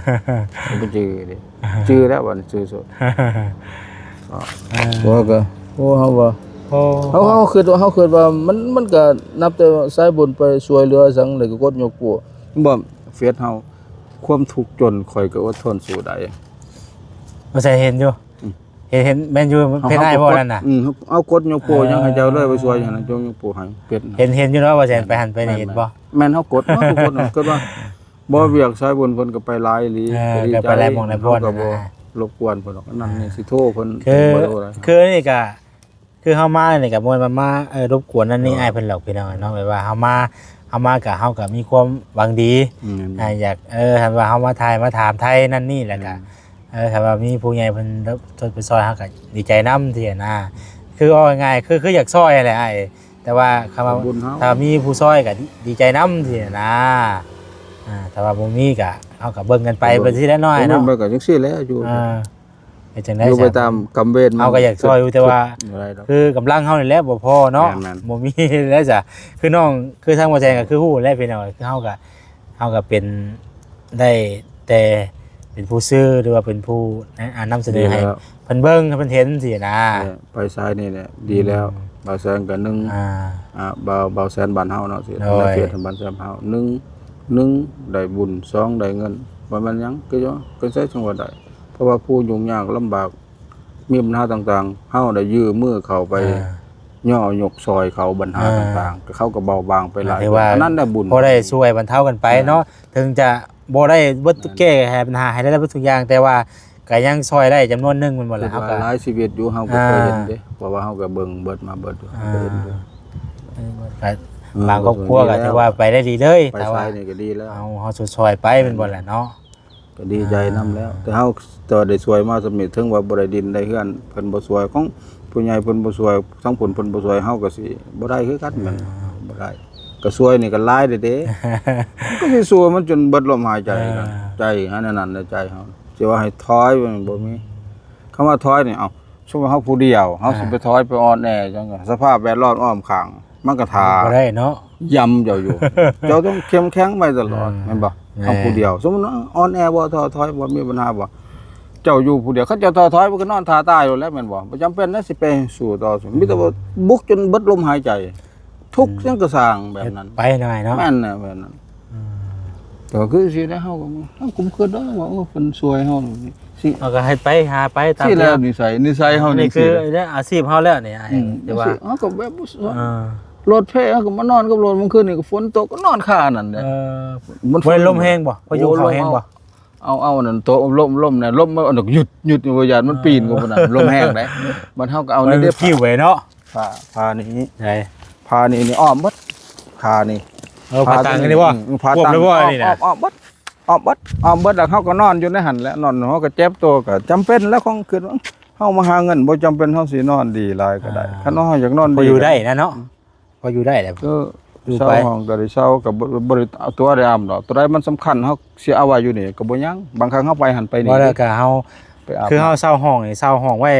ບໍ່ຈື່ເດ້ ຈື່ແລ້ວບັດນີ້ຈື່ສົດ ເອີ ວ່າກໍ ໂອ້ ເຮົາວ່າ ໂອ້ ເຮົາ ເຮົາຄິດວ່າ ເຮົາຄິດວ່າມັນ ມັນກໍນັບແຕ່ສາຍບຸນໄປຊ່ວຍເຫຼືອສັງ ແລ້ວກໍກົດຍົກໂປ້ ເຫັນບໍ່ ເຟສເຮົາ ຄວາມທຸກຈົນຂ້ອຍກໍອົດທົນສູ້ໄດ້ ບໍ່ໃຊ່ເຫັນຢູ່ ອືມ ເຫັນ ເຫັນແມ່ນຢູ່ ເຮັດໃຫ້ບໍ່ນັ້ນນະ ອືມ ເອົາກົດຍົກໂປ້ ອ່າ ຍັງໃຫ້ເຈົ້າເລີຍ ໄປຊ່ວຍຫຍັງນະ ຍົກໂປ້ໃຫ້ເຮັດ ເຫັນ ເຫັນຢູ່ເນາະ ວ່າແຊນໄປຫັ້ນໄປນີ້ ແມ່ນ ເຫັນບໍ່ ແມ່ນເຮົາກົດເນາະ ທຸກຄົນເນາະ ຄິດວ່າ ບໍ່ວຽກສາຍບຸນເພິ່ນກໍໄປຫຼາຍອີ່ຫຼີ ເອີ ກໍໄປຫຼາຍໝ່ອງຫຼາຍບ່ອນ ກໍບໍ່ ນະ ລົບກວນເພິ່ນດອກ ອັນນັ້ນນີ້ ອ່າ ຊິໂທເພິ່ນ ຄື ບໍ່ໄດ້ ຄືນີ້ກະ ຄືເຮົາມານີ້ກະບໍ່ແມ່ນວ່າມາ ເອີ ລົບກວນນັ້ນນີ້ ເອີ ອ້າຍເພິ່ນດອກ ພີ່ນ້ອງເນາະ ແບບວ່າເຮົາມາ ເຮົາມາກະ ເຮົາກະມີຄວາມຫວັງດີ ອືມ ອ່າ ຢາກ ເອີ ຄັນວ່າເຮົາມາຖ່າຍ ມາຖາມໄຖ່ນັ້ນນີ້ ແລ້ວກະ ອືມ ເອີ ຄັນວ່າມີຜູ້ໃຫຍ່ເພິ່ນ ເພິ່ນໄປຊ່ອຍ ເຮົາກະດີໃຈນຳ ຊີ້ນະ ຄືເວົ້າງ່າຍໆ ຄື ຄືຢາກຊ່ອຍຫັ້ນແຫຼະອ້າຍ ແຕ່ວ່າຄຳວ່າ ບຸນເຮົາ ຖ້າມີຜູ້ຊ່ອຍກໍດີ ດີໃຈນຳ ອືມ ຊີ້ນະ ອ່າ ຖ້າວ່າບໍ່ມີກໍ ເຮົາກໍເບິ່ງກັນໄປ ເບິ່ງ ໄປຊີ້ແຫຼະນ້ອຍເນາະ ເບິ່ງໄປກໍຈັ່ງຊີ້ແຫຼະ ຢູ່ ອ່າ ເຮັດຈັ່ງໃດ ຢູ່ໄປຕາມກຳເວນ ເຮົາກໍຢາກຊ່ອຍຢູ່ ແຕ່ວ່າ ບໍ່ໄດ້ດອກ ຄືກຳລັງເຮົານີ້ແຫຼະບໍ່ພໍເນາະ ແມ່ນໆ ບໍ່ມີແລ້ວຈ້ະ ຄືນ້ອງ ຄືທາງບໍ່ແຊງກໍຄືຮູ້ແຫຼະ ພີ່ນ້ອງ ຄືເຮົາກໍ ເຮົາກໍເປັນໄດ້ແຕ່ເປັນຜູ້ສື່ ຫຼືວ່າເປັນຜູ້ ນະ ອ່າ ນຳສະເໜີໃຫ້ ດີແລ້ວ ເພິ່ນເບິ່ງ ໃຫ້ເພິ່ນເຫັນຊີ້ນະ ເອີ ໄປສາຍນີ້ແຫຼະ ດີແລ້ວ ອືມ ບ່າວແສງກໍໜຶ່ງ ອ່າ ອ່າ ບ່າວ ບ່າວແສນບ້ານເຮົາເນາະ ຊິ ໂດຍ ໃນເຂດບ້ານແສນເຮົາ ໜຶ່ງ ໜຶ່ງ ໄດ້ບຸນ ສອງ ໄດ້ເງິນ ບໍ່ແມ່ນຫຍັງ ຄື ຄືໃສຈັ່ງວ່າໄດ້ ເພາະວ່າຜູ້ຫຍຸ້ງຍາກລຳບາກ ມີບັນຫາຕ່າງໆ ເຮົາໄດ້ຍື່ມມືເຂົ້າໄປ ອ່າ ຍໍຍົກຊ່ອຍເຂົາບັນຫາ ອ່າ ຕ່າງໆ ເຂົາກໍເບົາບາງໄປຫຼາຍ ຖືວ່າ ອັນນັ້ນແຫຼະບຸນ ພໍໄດ້ຊ່ວຍບັນເທົາກັນໄປເນາະ ອ່າ ເຖິງຈະບໍ່ໄດ້ເບິດ ແມ່ນ ແກ້ໄຂບັນຫາໃຫ້ໄດ້ເບິດທຸກຢ່າງ ແຕ່ວ່າກໍຍັງຊ່ອຍໄດ້ຈຳນວນໜຶ່ງແມ່ນບໍ່ລະ ເຮົາກໍຫຼາຍຊີວິດຢູ່ ເຮົາກໍ ອ່າ ເຄີຍເຫັນເດ້ ເພາະວ່າເຮົາກໍເບິ່ງເບິດມາເບິດຢູ່ ອ່າ ເຮົາກໍເຫັນຢູ່ ເອີ ກໍ ເອີ ບາງຄອບຄົວກໍຖືວ່າໄປໄດ້ດີເລີຍ ໄປ ຖ້າວ່າ ໄປນີ້ກໍດີແລ້ວ ເຮົາ ເຮົາຊ່ອຍໆໄປແມ່ນບໍ່ລະເນາະ ກໍດີໃຈນຳແລ້ວ ອ່າ ແຕ່ເຮົາ ແຕ່ວ່າໄດ້ຊ່ວຍມາສ່ຳນີ້ ເຖິງວ່າບໍ່ໄດ້ດິນໄດ້ເຮືອນ ເພິ່ນບໍ່ຊ່ວຍ ຂອງຜູ້ໃຫຍ່ເພິ່ນບໍ່ຊ່ວຍ ທາງພຸ້ນເພິ່ນບໍ່ຊ່ວຍ ເຮົາກໍຊິບໍ່ໄດ້ຄືກັນ ອ່າ ແມ່ນບໍ່? ບໍ່ໄດ້ ກໍຊ່ວຍນີ້ກໍຫຼາຍເດ້ ກໍຊິສູ້ມັນຈົນເບິດລົມຫາຍໃຈ ອ່າ ໃຈ ອັນນັ້ນໃນໃຈເຮົາ ຊິວ່າໃຫ້ຖອຍມັນບໍ່ມີ ຄຳວ່າຖອຍນີ້ ເອົ້າ ສົມມຸດວ່າເຮົາຜູ້ດຽວ ເຮົາ ອ່າ ຊິໄປຖອຍໄປອ່ອນແອຫຍັງ ສະພາບແວດລ້ອມອ້ອມຂ້າງ ມັນກໍຖ້າ ບໍ່ໄດ້ເນາະ ຢ້ຳເຈົ້າຢູ່ ເຈົ້າຕ້ອງເຂັ້ມແຂງໄວ້ຕະຫຼອດ ອ່າ ແມ່ນບໍ່? ແມ່ນ ເຮົາຜູ້ດຽວ ສົມມຸດວ່າອ່ອນແອບໍ່ ທໍ້ຖອຍບໍ່ ມີບັນຫາບໍ່? ເຈົ້າຢູ່ຜູ້ດຽວ ຄັນເຈົ້າທ້ອຖອຍ ມັນກໍນອນທ່າຕາຍໂລດແຫຼະ ແມ່ນບໍ່? ບໍ່ຈຳເປັນນະ ຊິໄປສູ້ຕໍ່ ມີແຕ່ວ່າບຸກຈົນເບິດລົມຫາຍໃຈ ທຸກຫຍັງກໍຊ່າງແບບນັ້ນ ໄປໜ້ອຍເນາະ ແມ່ນນະ ແບບນັ້ນ ກໍຄືຊິໄດ້ ເຮົາກໍ ເຮົາກໍບໍ່ຄິດດອກວ່າ ເອີ ເພິ່ນຊ່ວຍເຮົາ ຊິ ເຮົາກໍໃຫ້ໄປ ຫາໄປຕາມ ຊິແລ້ວນິໄສ ນິໄສເຮົານີ້ ຄືອາຊີບເຮົາແລ້ວນີ້ ອາ ແຕ່ວ່າເຮົາກໍແບບ ເອີ ລົດເພ ເຮົາກໍມານອນກັບລົດ ມື້ຄືນນີ້ກໍຝົນຕົກ ກໍນອນຄານັ້ນແຫຼະ ເອີ ມັນ ບໍ່ໄດ້ລົມແຮງບໍ່? ພາຍຸເຂົາແຮງບໍ່? ໂອ້ ລົມ ເອົາ ເອົາ ເອົາອັນນັ້ນ ໂຕ ລົມ ລົມແດ່ ລົມມັນຫຍຸດ ຫຍຸດຢູ່ ຢ້ານມັນປີນເຂົ້າພຸ້ນນະ ລົມແຮງເດ້ ມັນ ເຮົາກໍເອົານີ້ເດ້ ມັນປິວໄວ້ເນາະ ຜ້າ ຜ້ານີ້ ໃດ ຜ້ານີ້ ນີ້ອ້ອມເບິດ ຜ້ານີ້ ເອີ ຜ້າຕ່າງອັນນີ້ບໍ່? ອືມ ຜ້າຕ່າງ ຄວບແລ້ວບໍ່ອັນນີ້ນະ? ອ້ອມ ອ້ອມເບິດ ອ້ອມເບິດ ອ້ອມເບິດ ແລ້ວເຮົາກໍນອນຢູ່ໃນຫັ້ນແຫຼະ ນອນ ເຮົາກໍເຈັບຕົວ ກໍຈຳເປັນແລ້ວ ຄວາມຄິດວ່າ ເຮົາມາຫາເງິນ ບໍ່ຈຳເປັນເຮົາຊິນອນດີຫຼາຍກໍໄດ້ ອ່າ ຄັນວ່າເຮົາຢາກນອນດີ ພໍຢູ່ໄດ້ນະເນາະ ອືມ ພໍຢູ່ໄດ້ແຫຼະ ກໍຢູ່ໄປ ເຊົ່າຫ້ອງກໍໄດ້ເຊົ່າ ກໍບໍ່ ບໍ່ໄດ້ຕົວະໄດ້ອຳດອກ ຕົວໃດມັນສຳຄັນ ເຮົາຊິເອົາໄວ້ຢູ່ນີ້ກໍບໍ່ຍັງ ບາງຄັ້ງເຮົາໄປຫັ້ນໄປນີ້ ບໍ່ແລ້ວກໍເຮົາ ໄປອາບ ຄືເຮົາເຊົ່າຫ້ອງນີ້ ເຊົ່າຫ້ອງໄວ້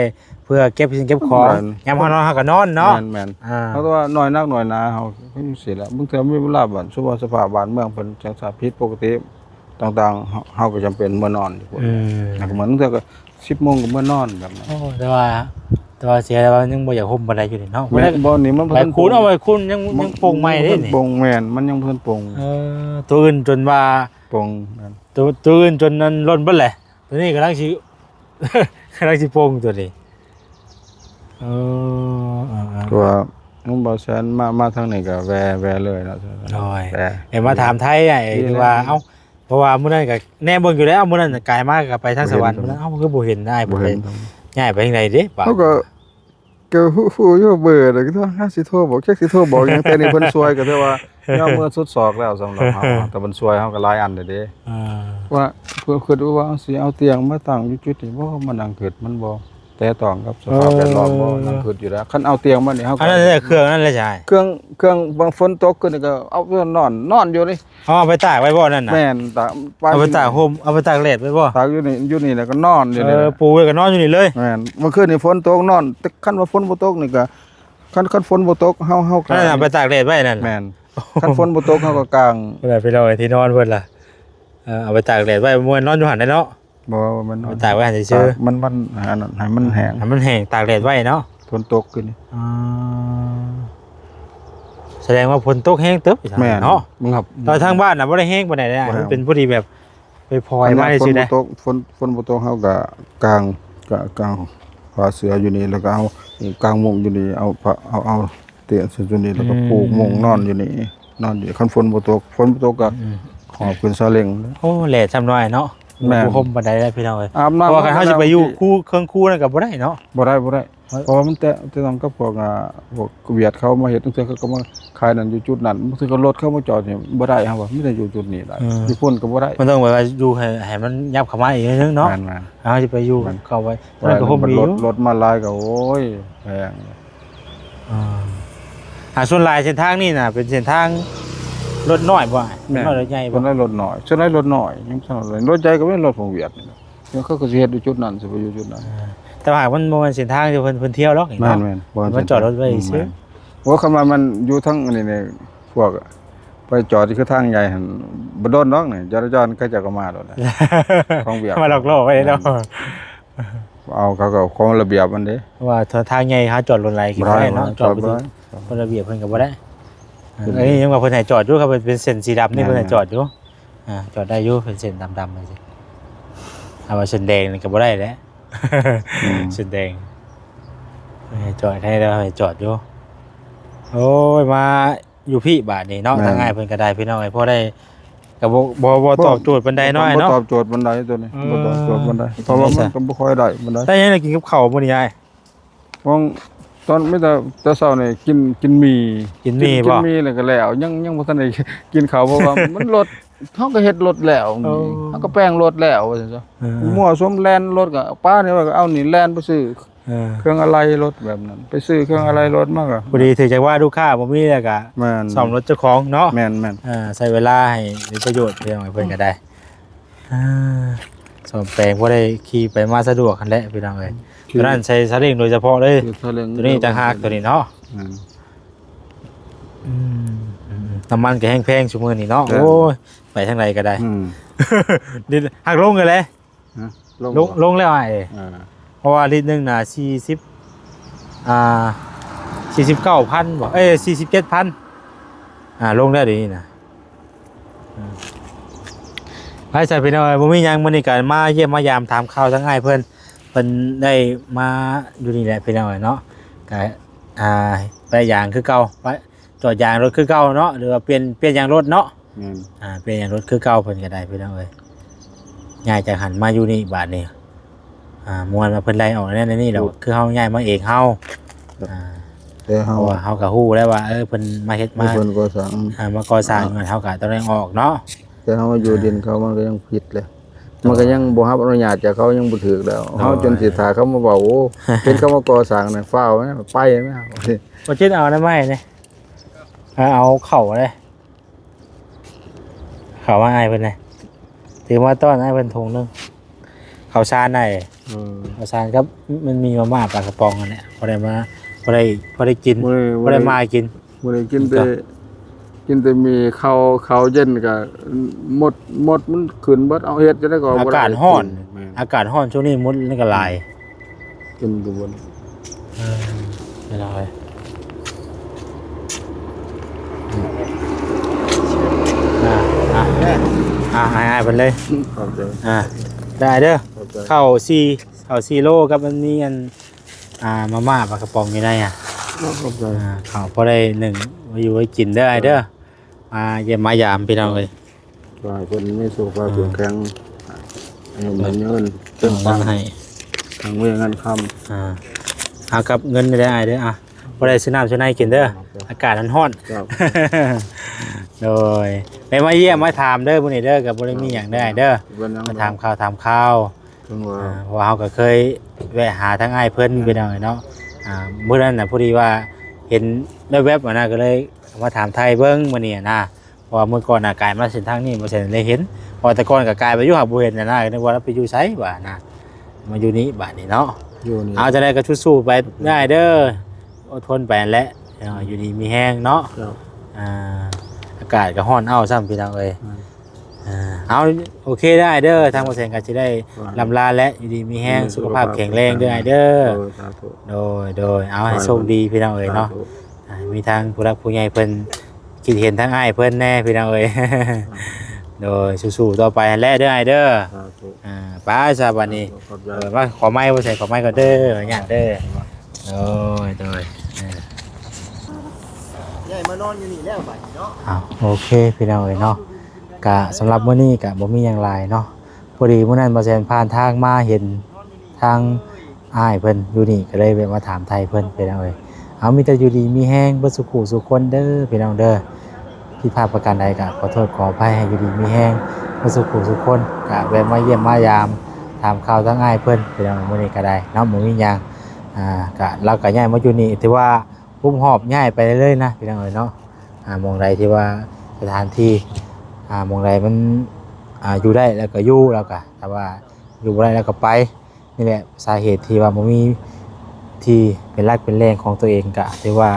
ເພື່ອເກັບສິ່ງເກັບຂອງ ແມ່ນ ຍາມເຮົານອນເຮົາກໍນອນເນາະ ແມ່ນໆ ອ່າ ເຮົາວ່ານ້ອຍໜັກໜ້ອຍໜາ ເຮົາກໍຈັ່ງຊີ້ແຫຼະ ບາງເທື່ອມີເວລາ ບາດ ສົມມຸດວ່າສະພາບບ້ານເມືອງເພິ່ນຈັ່ງຊັ້ນ ຜິດປົກກະຕິຕ່າງໆ ເຮົາ ເຮົາກໍຈຳເປັນເມືອນອນຢູ່ພຸ້ນ ອືມ ແລ້ວກໍບາງເທື່ອກໍ ສິບໂມງກໍເມືອນອນແບບນັ້ນ ໂອ້ ແຕ່ວ່າ ແຕ່ວ່າເສຍແຕ່ວ່າຍັງບໍ່ຢາກຫົ່ມປານໃດຢູ່ນີ້ເນາະ ແມ່ນ ບໍ່ນີ້ມັນບໍ່ທັນ ໄປຄູນເອົາໄປຄູນ ຍັງ ມັນ ຍັງປົງໃໝ່ເດ້ນີ້ ບໍ່ທັນປົງ ແມ່ນ ມັນຍັງບໍ່ທັນປົງ ເອີ ຕົວອື່ນຈົນວ່າ ປົງນັ້ນ ຕົວ ຕົວອື່ນຈົນນັ້ນຫຼົ່ນເບິດແຫຼະ ຕົວນີ້ກຳລັງຊິ ກຳລັງຊິປົງຕົວນີ້ ເອີ ເອີ ເອີ ເພາະວ່ານ້ອງບ່າວແສນມາ ມາທາງນີ້ກໍແວ່ ແວ່ເລີຍເນາະ ໂດຍ ແວ່ ແວ່ມາຖາມໄທອ້າຍ ຄືວ່າ ເອົ້າ ເພາະວ່າມື້ນັ້ນກໍແນມເບິ່ງຢູ່ແລ້ວ ມື້ນັ້ນກາຍມາກໍໄປທາງສະຫວັນ ມື້ນັ້ນ ເອົ້າ ຄືບໍ່ເຫັນອ້າຍ ບໍ່ເຫັນ ຍ້າຍໄປທາງໃດເດ້ ປະ ເຮົາກໍ ກໍຮູ້ ຮູ້ຢູ່ເບີນະ ກໍໂທຫາ ຊິໂທບອກ ຈັກຊິໂທບອກຫຍັງ ແຕ່ນີ້ເພິ່ນຊ່ວຍກໍຖືວ່າຍອມເມືອສຸດສອກແລ້ວ ສຳລັບເຮົາ ແຕ່ເພິ່ນຊ່ວຍເຮົາກໍຫຼາຍອັນເດ້ ອ່າ ວ່າເພິ່ນຄິດວ່າຊິເອົາຕຽງມາຕັ້ງຢູ່ຈຸດນີ້ບໍ່ ມານັ່ງຄິດ ມັນບໍ່ແຕະຕ້ອງກັບສະພາບແວດລ້ອມບໍ່ ເອີ ນັ່ງຄິດຢູ່ແລ້ວ ຄັນເອົາຕຽງມານີ້ເຮົາກໍ ອັນນັ້ນແຫຼະ ເຄື່ອງນັ້ນແຫຼະ ໃຊ່ ເຄື່ອງ ເຄື່ອງ ບາງຝົນຕົກຂຶ້ນນີ້ກໍເອົານອນ ນອນຢູ່ນີ້ ເຮົາເອົາໄປຕາກໄວ້ບໍ່ນັ້ນນະ? ແມ່ນ ຕາກ ເອົາໄປຕາກຮົ່ມ ເອົາໄປຕາກແດດໄວ້ບໍ່? ຕາກຢູ່ນີ້ ຢູ່ນີ້ແລ້ວກໍນອນຢູ່ນີ້ແຫຼະ ເອີ ປູໄວ້ກໍນອນຢູ່ນີ້ເລີຍ ແມ່ນ ມື້ຄືນນີ້ຝົນຕົກນອນ ແຕ່ຄັນວ່າຝົນບໍ່ຕົກນີ້ກໍ ຄັນ ຄັນຝົນບໍ່ຕົກ ເຮົາ ເຮົາກໍ ນັ້ນນະ ໄປຕາກແດດໄວ້ນັ້ນ ແມ່ນ ຄັນຝົນບໍ່ຕົກ ເຮົາກໍກາງ ພຸ້ນນະ ພີ່ນ້ອງເອີຍ ທີ່ນອນເພິ່ນລະ ເອີ ເອົາໄປຕາກແດດໄວ້ ບໍ່ແມ່ນນອນຢູ່ຫັ້ນໄດ໋ເນາະ ບໍ່ ມັນ ເອົາໄປຕາກໄວ້ຫັ້ນຊື່ໆ ມັນ ມັນ ອັນນັ້ນ ໃຫ້ມັນແຫ້ງ ໃຫ້ມັນແຫ້ງ ຕາກແດດໄວ້ເນາະ ຝົນຕົກຂຶ້ນ ອໍ ສະແດງວ່າຝົນຕົກແຮງເຕີບ ແມ່ນ ເນາະ ມັນຄັບ ແຕ່ທາງບ້ານນະບໍ່ໄດ້ແຮງປານໃດເດ້ ບໍ່ແຮງ ມັນເປັນພໍດີແບບ ໄປພອຍມາຊື່ໆ ຄັນຍາມຝົນບໍ່ຕົກ ຝົນ ຝົນບໍ່ຕົກ ເຮົາກໍກາງ ກະ ກາງຜ້າເສືອຢູ່ນີ້ ແລ້ວກໍເອົາກາງມຸ້ງຢູ່ນີ້ ເອົາຜ້າ ເອົາ ເອົາຕຽງໃສ່ຢູ່ນີ້ ແລ້ວກໍ ອືມ ປູກມຸ້ງນອນຢູ່ນີ້ ນອນຢູ່ ຄັນຝົນບໍ່ຕົກ ຝົນບໍ່ຕົກກໍ ອືມ ຫອບຂຶ້ນຊາເລັງ ໂອ້ ແດດຊ່ຳນ້ອຍເນາະ ແມ່ນ ບໍ່ຫົ່ມປານໃດເດ້ພີ່ນ້ອງເອີຍ ອາບນ້ຳ ເພາະວ່າຄັນເຮົາຊິໄປຢູ່ ແລ້ວ ຄູ ເຄິ່ງຄູນັ້ນກໍບໍ່ໄດ້ເນາະ ບໍ່ໄດ້ ບໍ່ໄດ້ ເອີ ເພາະວ່າມັນແຕະ ແຕະຕ້ອງກັບພວກ ອ່າ ພວກຫວຽດເຂົາມາເຮັດ ບາງເທື່ອເຂົາກໍມາຂາຍນັ້ນຢູ່ຈຸດນັ້ນ ບາງເທື່ອກໍລົດເຂົາມາຈອດນີ້ບໍ່ໄດ້ ເຮົາວ່າມີແຕ່ຢູ່ຈຸດນີ້ໄດ້ ເອີ ຢູ່ພຸ້ນກໍບໍ່ໄດ້ ມັນຕ້ອງແບບວ່າຢູ່ໃຫ້ ໃຫ້ມັນຫຍັບເຂົ້າມາອີກໜ້ອຍໜຶ່ງເນາະ ແມ່ນໆ ເຮົາຊິໄປຢູ່ ແມ່ນ ເຂົ້າໄວ້ ມັນກໍຫົ່ມດີຢູ່ ລົດມາຫຼາຍກໍ ໂອ້ຍ ແພງ ອ່າ ອ່າ ສ່ວນຫຼາຍເສັ້ນທາງນີ້ນະ ເປັນເສັ້ນທາງລົດນ້ອຍບໍ່? ແມ່ນ ລົດນ້ອຍ ລົດໃຫຍ່ບໍ່? ສ່ວນຫຼາຍລົດນ້ອຍ ສ່ວນຫຼາຍລົດນ້ອຍ ຍັງບໍ່ທັນ ລົດໃຫຍ່ກໍແມ່ນລົດຂອງຫວຽດນີ້ແຫຼະ ເຂົາກໍຊິເຮັດຢູ່ຈຸດນັ້ນ ຊິໄປຢູ່ຈຸດນັ້ນ ອ່າ ແຕ່ວ່າມັນບໍ່ແມ່ນເສັ້ນທາງທີ່ເພິ່ນ ເພິ່ນທ່ຽວດອກນີ້ເນາະ ແມ່ນໆ ມັນຈອດລົດໄວ້ຊື່ ອືມ ແມ່ນ ໂອ້ ຄັນວ່າມັນຢູ່ທາງອັນນີ້ນີ້ ພວກໄປຈອດທີ່ຄືທາງໃຫຍ່ຫັ້ນ ບໍ່ດົນດອກນີ້ ຈະລາຈອນເຂົາເຈົ້າກໍມາໂລດແຫຼະ ຂອງຫວຽດ ມາລັກລໍ້ໄວ້ເນາະ ແມ່ນ ເອົາ ເຂົາກໍຂອງລະບຽບມັນເດ້ ວ່າທາງໃຫຍ່ເຮົາຈອດລົດຫຼາຍກໍບໍ່ໄດ້ເນາະ ບໍ່ໄດ້ ຈອດບໍ່ຖືກ ຈອດບໍ່ໄດ້ ກົດລະບຽບເພິ່ນກໍບໍ່ໄດ້ ເພິ່ນ ອັນນີ້ຍັງວ່າເພິ່ນໃຫ້ຈອດຢູ່ ຄັນເປັນເສັ້ນສີດຳນີ້ ແມ່ນໆ ເພິ່ນໃຫ້ຈອດຢູ່ ອ່າ ຈອດໄດ້ຢູ່ ເປັນເສັ້ນດຳໆຈັ່ງຊີ້ ຖ້າວ່າເສັ້ນແດງນີ້ກໍບໍ່ໄດ້ແຫຼະ ອືມ ເສັ້ນແດງ ໃຫ້ຈອດ ໃຫ້ ໃຫ້ຈອດຢູ່ ໂອ້ຍ ມາຢູ່ພີ້ບາດນີ້ເນາະ ແມ່ນ ທາງອ້າຍເພິ່ນກໍໄດ້ ພີ່ນ້ອງເອີຍ ພໍໄດ້ ກໍບໍ່ ບໍ່ ບໍ່ຕອບໂຈດປານໃດເນາະ ບໍ່ຕອບໂຈດປານໃດຕົວນີ້ ເອີ ບໍ່ຕອບໂຈດປານໃດ ເພາະວ່າມັນກໍບໍ່ຄ່ອຍໄດ້ປານໃດ ໄດ້ຫຍັງໄດ້ກິນກັບເຂົ້າມື້ນີ້ອ້າຍ? ຂອງ ຕອນມີແຕ່ ແຕ່ເຊົ້ານີ້ກິນ ກິນໝີ່ ກິນໝີ່ ກິນ ບໍ່? ກິນໝີ່ແລ້ວກໍແລ້ວ ຍັງ ຍັງບໍ່ທັນໄດ້ກິນເຂົ້າ ເພາະວ່າມັນລົດ ເຮົາກໍເຮັດລົດແລ້ວ ໂອ້ ເຮົາກໍແປງລົດແລ້ວ ວ່າຊັ້ນຊະ ເອີ ມົ້ວສຸມແລ່ນລົດກໍປານີ້ວ່າ ເອົານີ້ແລ່ນໄປຊື້ ເອີ ເຄື່ອງອະໄຫຼລົດແບບນັ້ນ ໄປຊື້ເຄື່ອງອະໄຫຼລົດມາກໍ ພໍດີຖືກຈັງຫວະລູກຄ້າບໍ່ມີແລ້ວກໍ ແມ່ນ ສ້ອມລົດເຈົ້າຂອງເນາະ ແມ່ນໆ ເອີ ໃຊ້ເວລາໃຫ້ມີປະໂຫຍດ ພີ່ນ້ອງເອີຍ ເພິ່ນກໍໄດ້ ອ່າ ສ້ອມແປງພໍໄດ້ຂີ່ໄປມາສະດວກຫັ້ນແຫຼະ ພີ່ນ້ອງເອີຍ ໂອເຄ ຕົວນັ້ນໃສ່ສາເລັງໂດຍສະເພາະເລີຍ ໃສ່ສາເລັງ ຕົວນີ້ຕ່າງຫາກ ໂດຍສະເພາະ ຕົວນີ້ເນາະ ແມ່ນ ອືມ ອືມ ອືມ ນ້ຳມັນກໍແຮງແພງຊຸມື້ນີ້ເນາະ ແມ່ນ ໂອ້ຍ ໄປທາງໃດກໍໄດ້ ອືມ ດິນຫັກລົງກັນເລີຍ ຮະ? ລົງ ລົງ ບໍ່? ລົງແລ້ວອ້າຍເອີຍ. ອ່າ ເພາະວ່າລິດໜຶ່ງນະ ສີ່ສິບ ອ່າ ສີ່ສິບເກົ້າພັນບໍ ເອີຍ ສີ່ສິບເຈັດພັນ ອ່າ ລົງແລ້ວດຽວນີ້ນະ. ອືມ ໄປຊະພີ່ນ້ອງເອີຍ ບໍ່ມີຫຍັງ ມື້ນີ້ກໍມາຢ້ຽມມາຢາມຖາມຂ່າວທາງອ້າຍເພິ່ນ ເພິ່ນໄດ້ມາຢູ່ນີ້ແຫຼະພີ່ນ້ອງເອີຍເນາະ. ກໍ ອ່າ ໄປຢາງຄືເກົ່າ ໄປເຈາະຢາງລົດຄືເກົ່າເນາະ ຫຼືວ່າປ່ຽນ ປ່ຽນຢາງລົດເນາະ. ແມ່ນ ອ່າ ປ່ຽນຢາງລົດຄືເກົ່າ ເພິ່ນກໍໄດ້ພີ່ນ້ອງເອີຍ. ຍ້າຍຈາກຫັ້ນມາຢູ່ນີ້ບາດນີ້ ອ່າ ມ່ວນວ່າເພິ່ນໄລ່ອອກແນວນັ້ນແນວນີ້ແລ້ວ ຄືເຮົາຍ້າຍມາເອງເຮົາ. ອ່າ ແຕ່ເຮົາ ເພາະວ່າເຮົາກໍຮູ້ແລ້ວວ່າ ເອີ ເພິ່ນມາເຮັດມາ ເພິ່ນກໍ່ສ້າງ ອ່າ ມາກໍ່ສ້າງ ເຮົາກໍຕ້ອງໄດ້ອອກເນາະ. ແຕ່ເຮົາມາຢູ່ດິນເຂົາ ມັນກໍຍັງຜິດເລີຍ ມັນກໍຍັງບໍ່ຮັບອະນຸຍາດຈາກເຂົາ ຍັງບໍ່ຖືກແລ້ວ. ເຮົາຈົນຊິຖ້າເຂົາມາເວົ້າ ໂອ້ ເຫັນເຂົາມາກໍ່ສ້າງນະ ຟ້າວນະ ໄປນະ. ບໍ່ຈິດເອົານະໄມ້ນີ້ ເອົາເຂົ້າເດ້ ເຂົ້າມາອ້າຍເພິ່ນແດ່ ຖືມາຕ້ອນອ້າຍເພິ່ນຖົງໜຶ່ງ ເຂົ້າສານໄດ້. ເອີ ເຂົ້າສານກັບ ມັນມີມາມ່າປາກະປ໋ອງຫັ້ນແຫຼະ ພໍໄດ້ມາ ພໍໄດ້ ພໍໄດ້ກິນ ບໍ່ໄດ້ ບໍ່ໄດ້ມາກິນ. ມື້ນີ້ກິນແຕ່ ກິນແຕ່ໝີ່ ເຂົ້າ ເຂົ້າເຢັນກໍໝົດ ໝົດ ມັນຂຶ້ນເບິດ ເອົາເຮັດຈັ່ງໃດກໍບໍ່ໄດ້. ອາກາດຮ້ອນ ແມ່ນ ອາກາດຮ້ອນຊ່ວງນີ້ມົດມັນກໍຫຼາຍ. ເປັນກະບວນ ເອີ ເປັນເອົາໄວ້ ອ່າ ອ່າ ອ່າ ໃຫ້ອ້າຍເພິ່ນເລີຍ. ຂອບໃຈ ອ່າ ໄດ້ເດີ້ ຂອບໃຈ. ເຂົ້າສີ່ ເຂົ້າສີ່ໂລ ກັບມັນມີອັນ ອ່າ ມາມ່າປາກະປ໋ອງຢູ່ໃນ ອ່າ ຂອບໃຈ. ອ່າ ເຂົ້າພໍໄດ້ໜຶ້ງໄວ້ຢູ່ໄວ້ກິນເດີ້ອ້າຍເດີ້. ມາຢ້ຽມມາຢາມພີ່ນ້ອງເອີຍ ຂໍໃຫ້ເພິ່ນມີສຸຂະພາບເຂັ້ມແຂງ ອາຍຸໝັ້ນຍືນ ເປັນປັງໃຫ້ ທັງມີເງິນຄຳ. ອ່າ ເອົາກັບເງິນໄດ້ອ້າຍເດີ້ ອ່າ ບໍ່ໄດ້ຊື້ນ້ຳຊື້ໃນກິນເດີ້ ອາກາດມັນຮ້ອນ. ໂດຍ ໄດ້ມາຢ້ຽມມາຖາມເດີ້ມື້ນີ້ເດີ້ ກໍບໍ່ໄດ້ມີຫຍັງເດີ້ອ້າຍເດີ້ ມາຖາມຂ່າວຖາມຄາວ. ເພາະວ່າ ອ່າ ເພາະວ່າເຮົາກໍເຄີຍແວະຫາທາງອ້າຍເພິ່ນ ພີ່ນ້ອງເອີຍເນາະ. ອ່າ ມື້ນັ້ນນະ ພໍດີວ່າເຫັນແວບໆ ຫັ້ນນະ ກໍເລີຍມາຖາມໄຖ່ເບິ່ງມື້ນີ້ນະ ເພາະວ່າມື້ກ່ອນນະ ກາຍມາເສັ້ນທາງນີ້ ບໍ່ເຫັນ ເລີຍເຫັນ ເພາະວ່າແຕ່ກ່ອນກໍກາຍໄປຢູ່ ຫາກບໍ່ເຫັນນະ ກໍນຶກວ່າລາວໄປຢູ່ໃສຫວານະ. ມາຢູ່ນີ້ບາດນີ້ເນາະ ຢູ່ນີ້ ເອົາ ຈັ່ງໃດກໍສູ້ໆໄປ ໂດຍ ອ້າຍເດີ້ ອົດທົນໄປຫັ້ນແຫຼະ ເອີ ຢູ່ດີມີແຮງເນາະ. ອ່າ ອາກາດກໍຮ້ອນເອົ້າຊ້ຳ ພີ່ນ້ອງເອີຍ. ອ່າ ເອົາ ໂອເຄເດີ້ອ້າຍເດີ້ ທາງບໍ່ແສນກໍຊິໄດ້ລ່ຳລາແລ້ວ ຢູ່ດີມີແຮງ ສຸຂະພາບແຂງແຮງເດີ້ອ້າຍເດີ້. ໂດຍ ສາທຸ ໂດຍ ໂດຍ ເອົາ ໃຫ້ໂຊກດີພີ່ນ້ອງເອີຍເນາະ. ສາທຸ ອ່າ ມີທາງຜູ້ຫຼັກຜູ້ໃຫຍ່ເພິ່ນຄິດເຫັນທາງອ້າຍເພິ່ນແດ່ພີ່ນ້ອງເອີຍ. ໂດຍ ສູ້ໆຕໍ່ໄປຫັ້ນແຫຼະເດີ້ອ້າຍເດີ້. ສາທຸ ອ່າ ໄປຊະບັດນີ້. ຂອບໃຈ ເອີ ມາຂໍໄມ້ບໍ່ແສນ ຂໍໄມ້ກ່ອນເດີ້ ຍາກເດີ້. ໂດຍ ໂດຍ ເອີ ຍ້າຍມານອນຢູ່ນີ້ແລ້ວບັດນີ້ເນາະ. ອ້າວ ໂອເຄ ພີ່ນ້ອງເອີຍເນາະ ກະສຳລັບມື້ນີ້ກະບໍ່ມີຫຍັງຫຼາຍເນາະ. ພໍດີມື້ນັ້ນບໍ່ແສນຜ່ານທາງມາເຫັນທາງອ້າຍເພິ່ນຢູ່ນີ້ ກະເລີຍແວະມາຖາມໄຖ່ເພິ່ນ ພີ່ນ້ອງເອີຍ. ເອົາ ມີແຕ່ຢູ່ດີມີແຮງເບິດສູ່ຄູ່ສູ່ຄົນເດີ້ ພີ່ນ້ອງເດີ້. ຜິດພາດປະການໃດກະຂໍໂທດຂໍອະໄພ ໃຫ້ຢູ່ດີມີແຮງເບິດສູ່ຄູ່ສູ່ຄົນ. ກະແວະມາຢ້ຽມມາຢາມ ຖາມຂ່າວທາງອ້າຍເພິ່ນ ພີ່ນ້ອງເອີຍ ມື້ນີ້ກະໄດ້ເນາະ ບໍ່ມີຫຍັງ. ອ່າ ກະ ລາວກະຍ້າຍມາຢູ່ນີ້ ຖືວ່າຄົບຮອບ ຍ້າຍໄປເລື້ອຍໆ ນະ ພີ່ນ້ອງເອີຍເນາະ. ອ່າ ໝ່ອງໃດທີ່ວ່າສະຖານທີ່ ອ່າ ໝ່ອງໃດມັນ ອ່າ ຢູ່ໄດ້ແລ້ວກໍຢູ່ ແລ້ວກໍ ຖ້າວ່າຢູ່ບໍ່ໄດ້ແລ້ວກໍໄປ. ນີ້ແຫຼະສາເຫດທີ່ວ່າບໍ່ມີທີ່ເປັນຫຼັກເປັນແຫຼ່ງຂອງຕົວເອງ ກໍຖືວ່າ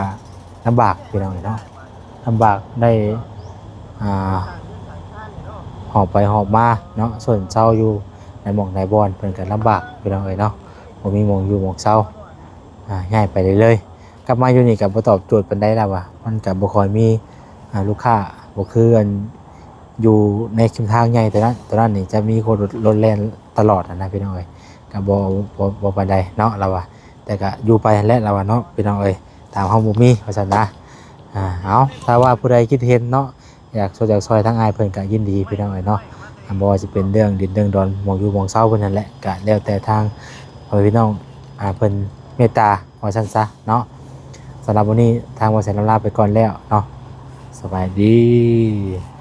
ລຳບາກ ພີ່ນ້ອງເອີຍເນາະ. ລຳບາກໄດ້ ອ່າ ຫອບໄປຫອບມາເນາະ ຊົນເຊົາຢູ່ໃນໝ່ອງໃນບ່ອນ ເພິ່ນກໍລຳບາກ ພີ່ນ້ອງເອີຍເນາະ. ບໍ່ມີໝ່ອງຢູ່ໝ່ອງເຊົາ ອ່າ ຍ້າຍໄປເລື້ອຍໆ. ກັບມາຢູ່ນີ້ກໍບໍ່ຕອບໂຈດປານໃດລະວ່າ ມັນກໍບໍ່ຄ່ອຍມີ ອ່າ ລູກຄ້າ ບໍ່ຄືອັນຢູ່ໃນເສັ້ນທາງໃຫຍ່ໂຕນັ້ນ ໂຕນັ້ນນີ້ຈະມີຄົນລົດ ລົດແລ່ນຕະຫຼອດຫັ້ນນະ ພີ່ນ້ອງເອີຍ. ກໍບໍ່ ບໍ່ ບໍ່ປານໃດເນາະລະວ່າ ແຕ່ກໍຢູ່ໄປຫັ້ນແຫຼະລະວ່າເນາະ ພີ່ນ້ອງເອີຍ. ຕາມເຮົາບໍ່ມີວ່າຊັ້ນນະ. ອ່າ ເອົາ ຖ້າວ່າຜູ້ໃດຄິດເຫັນເນາະ ຢາກຊ່ວຍຢາກຊ່ອຍທາງອ້າຍເພິ່ນກໍຍິນດີ ພີ່ນ້ອງເອີຍເນາະ. ອ່າ ບໍ່ວ່າຊິເປັນເລື່ອງດິນເລື່ອງດອນ ໝ່ອງຢູ່ໝ່ອງເຊົາເພິ່ນຫັ້ນແຫຼະ ກໍແລ້ວແຕ່ທາງພໍ່ແມ່ພີ່ນ້ອງ ອ່າ ເພິ່ນເມດຕາວ່າຊັ້ນຊະເນາະ. ສຳລັບມື້ນີ້ທາງບ່າວແສນລຳລາໄປກ່ອນແລ້ວເນາະ. ສະບາຍດີ.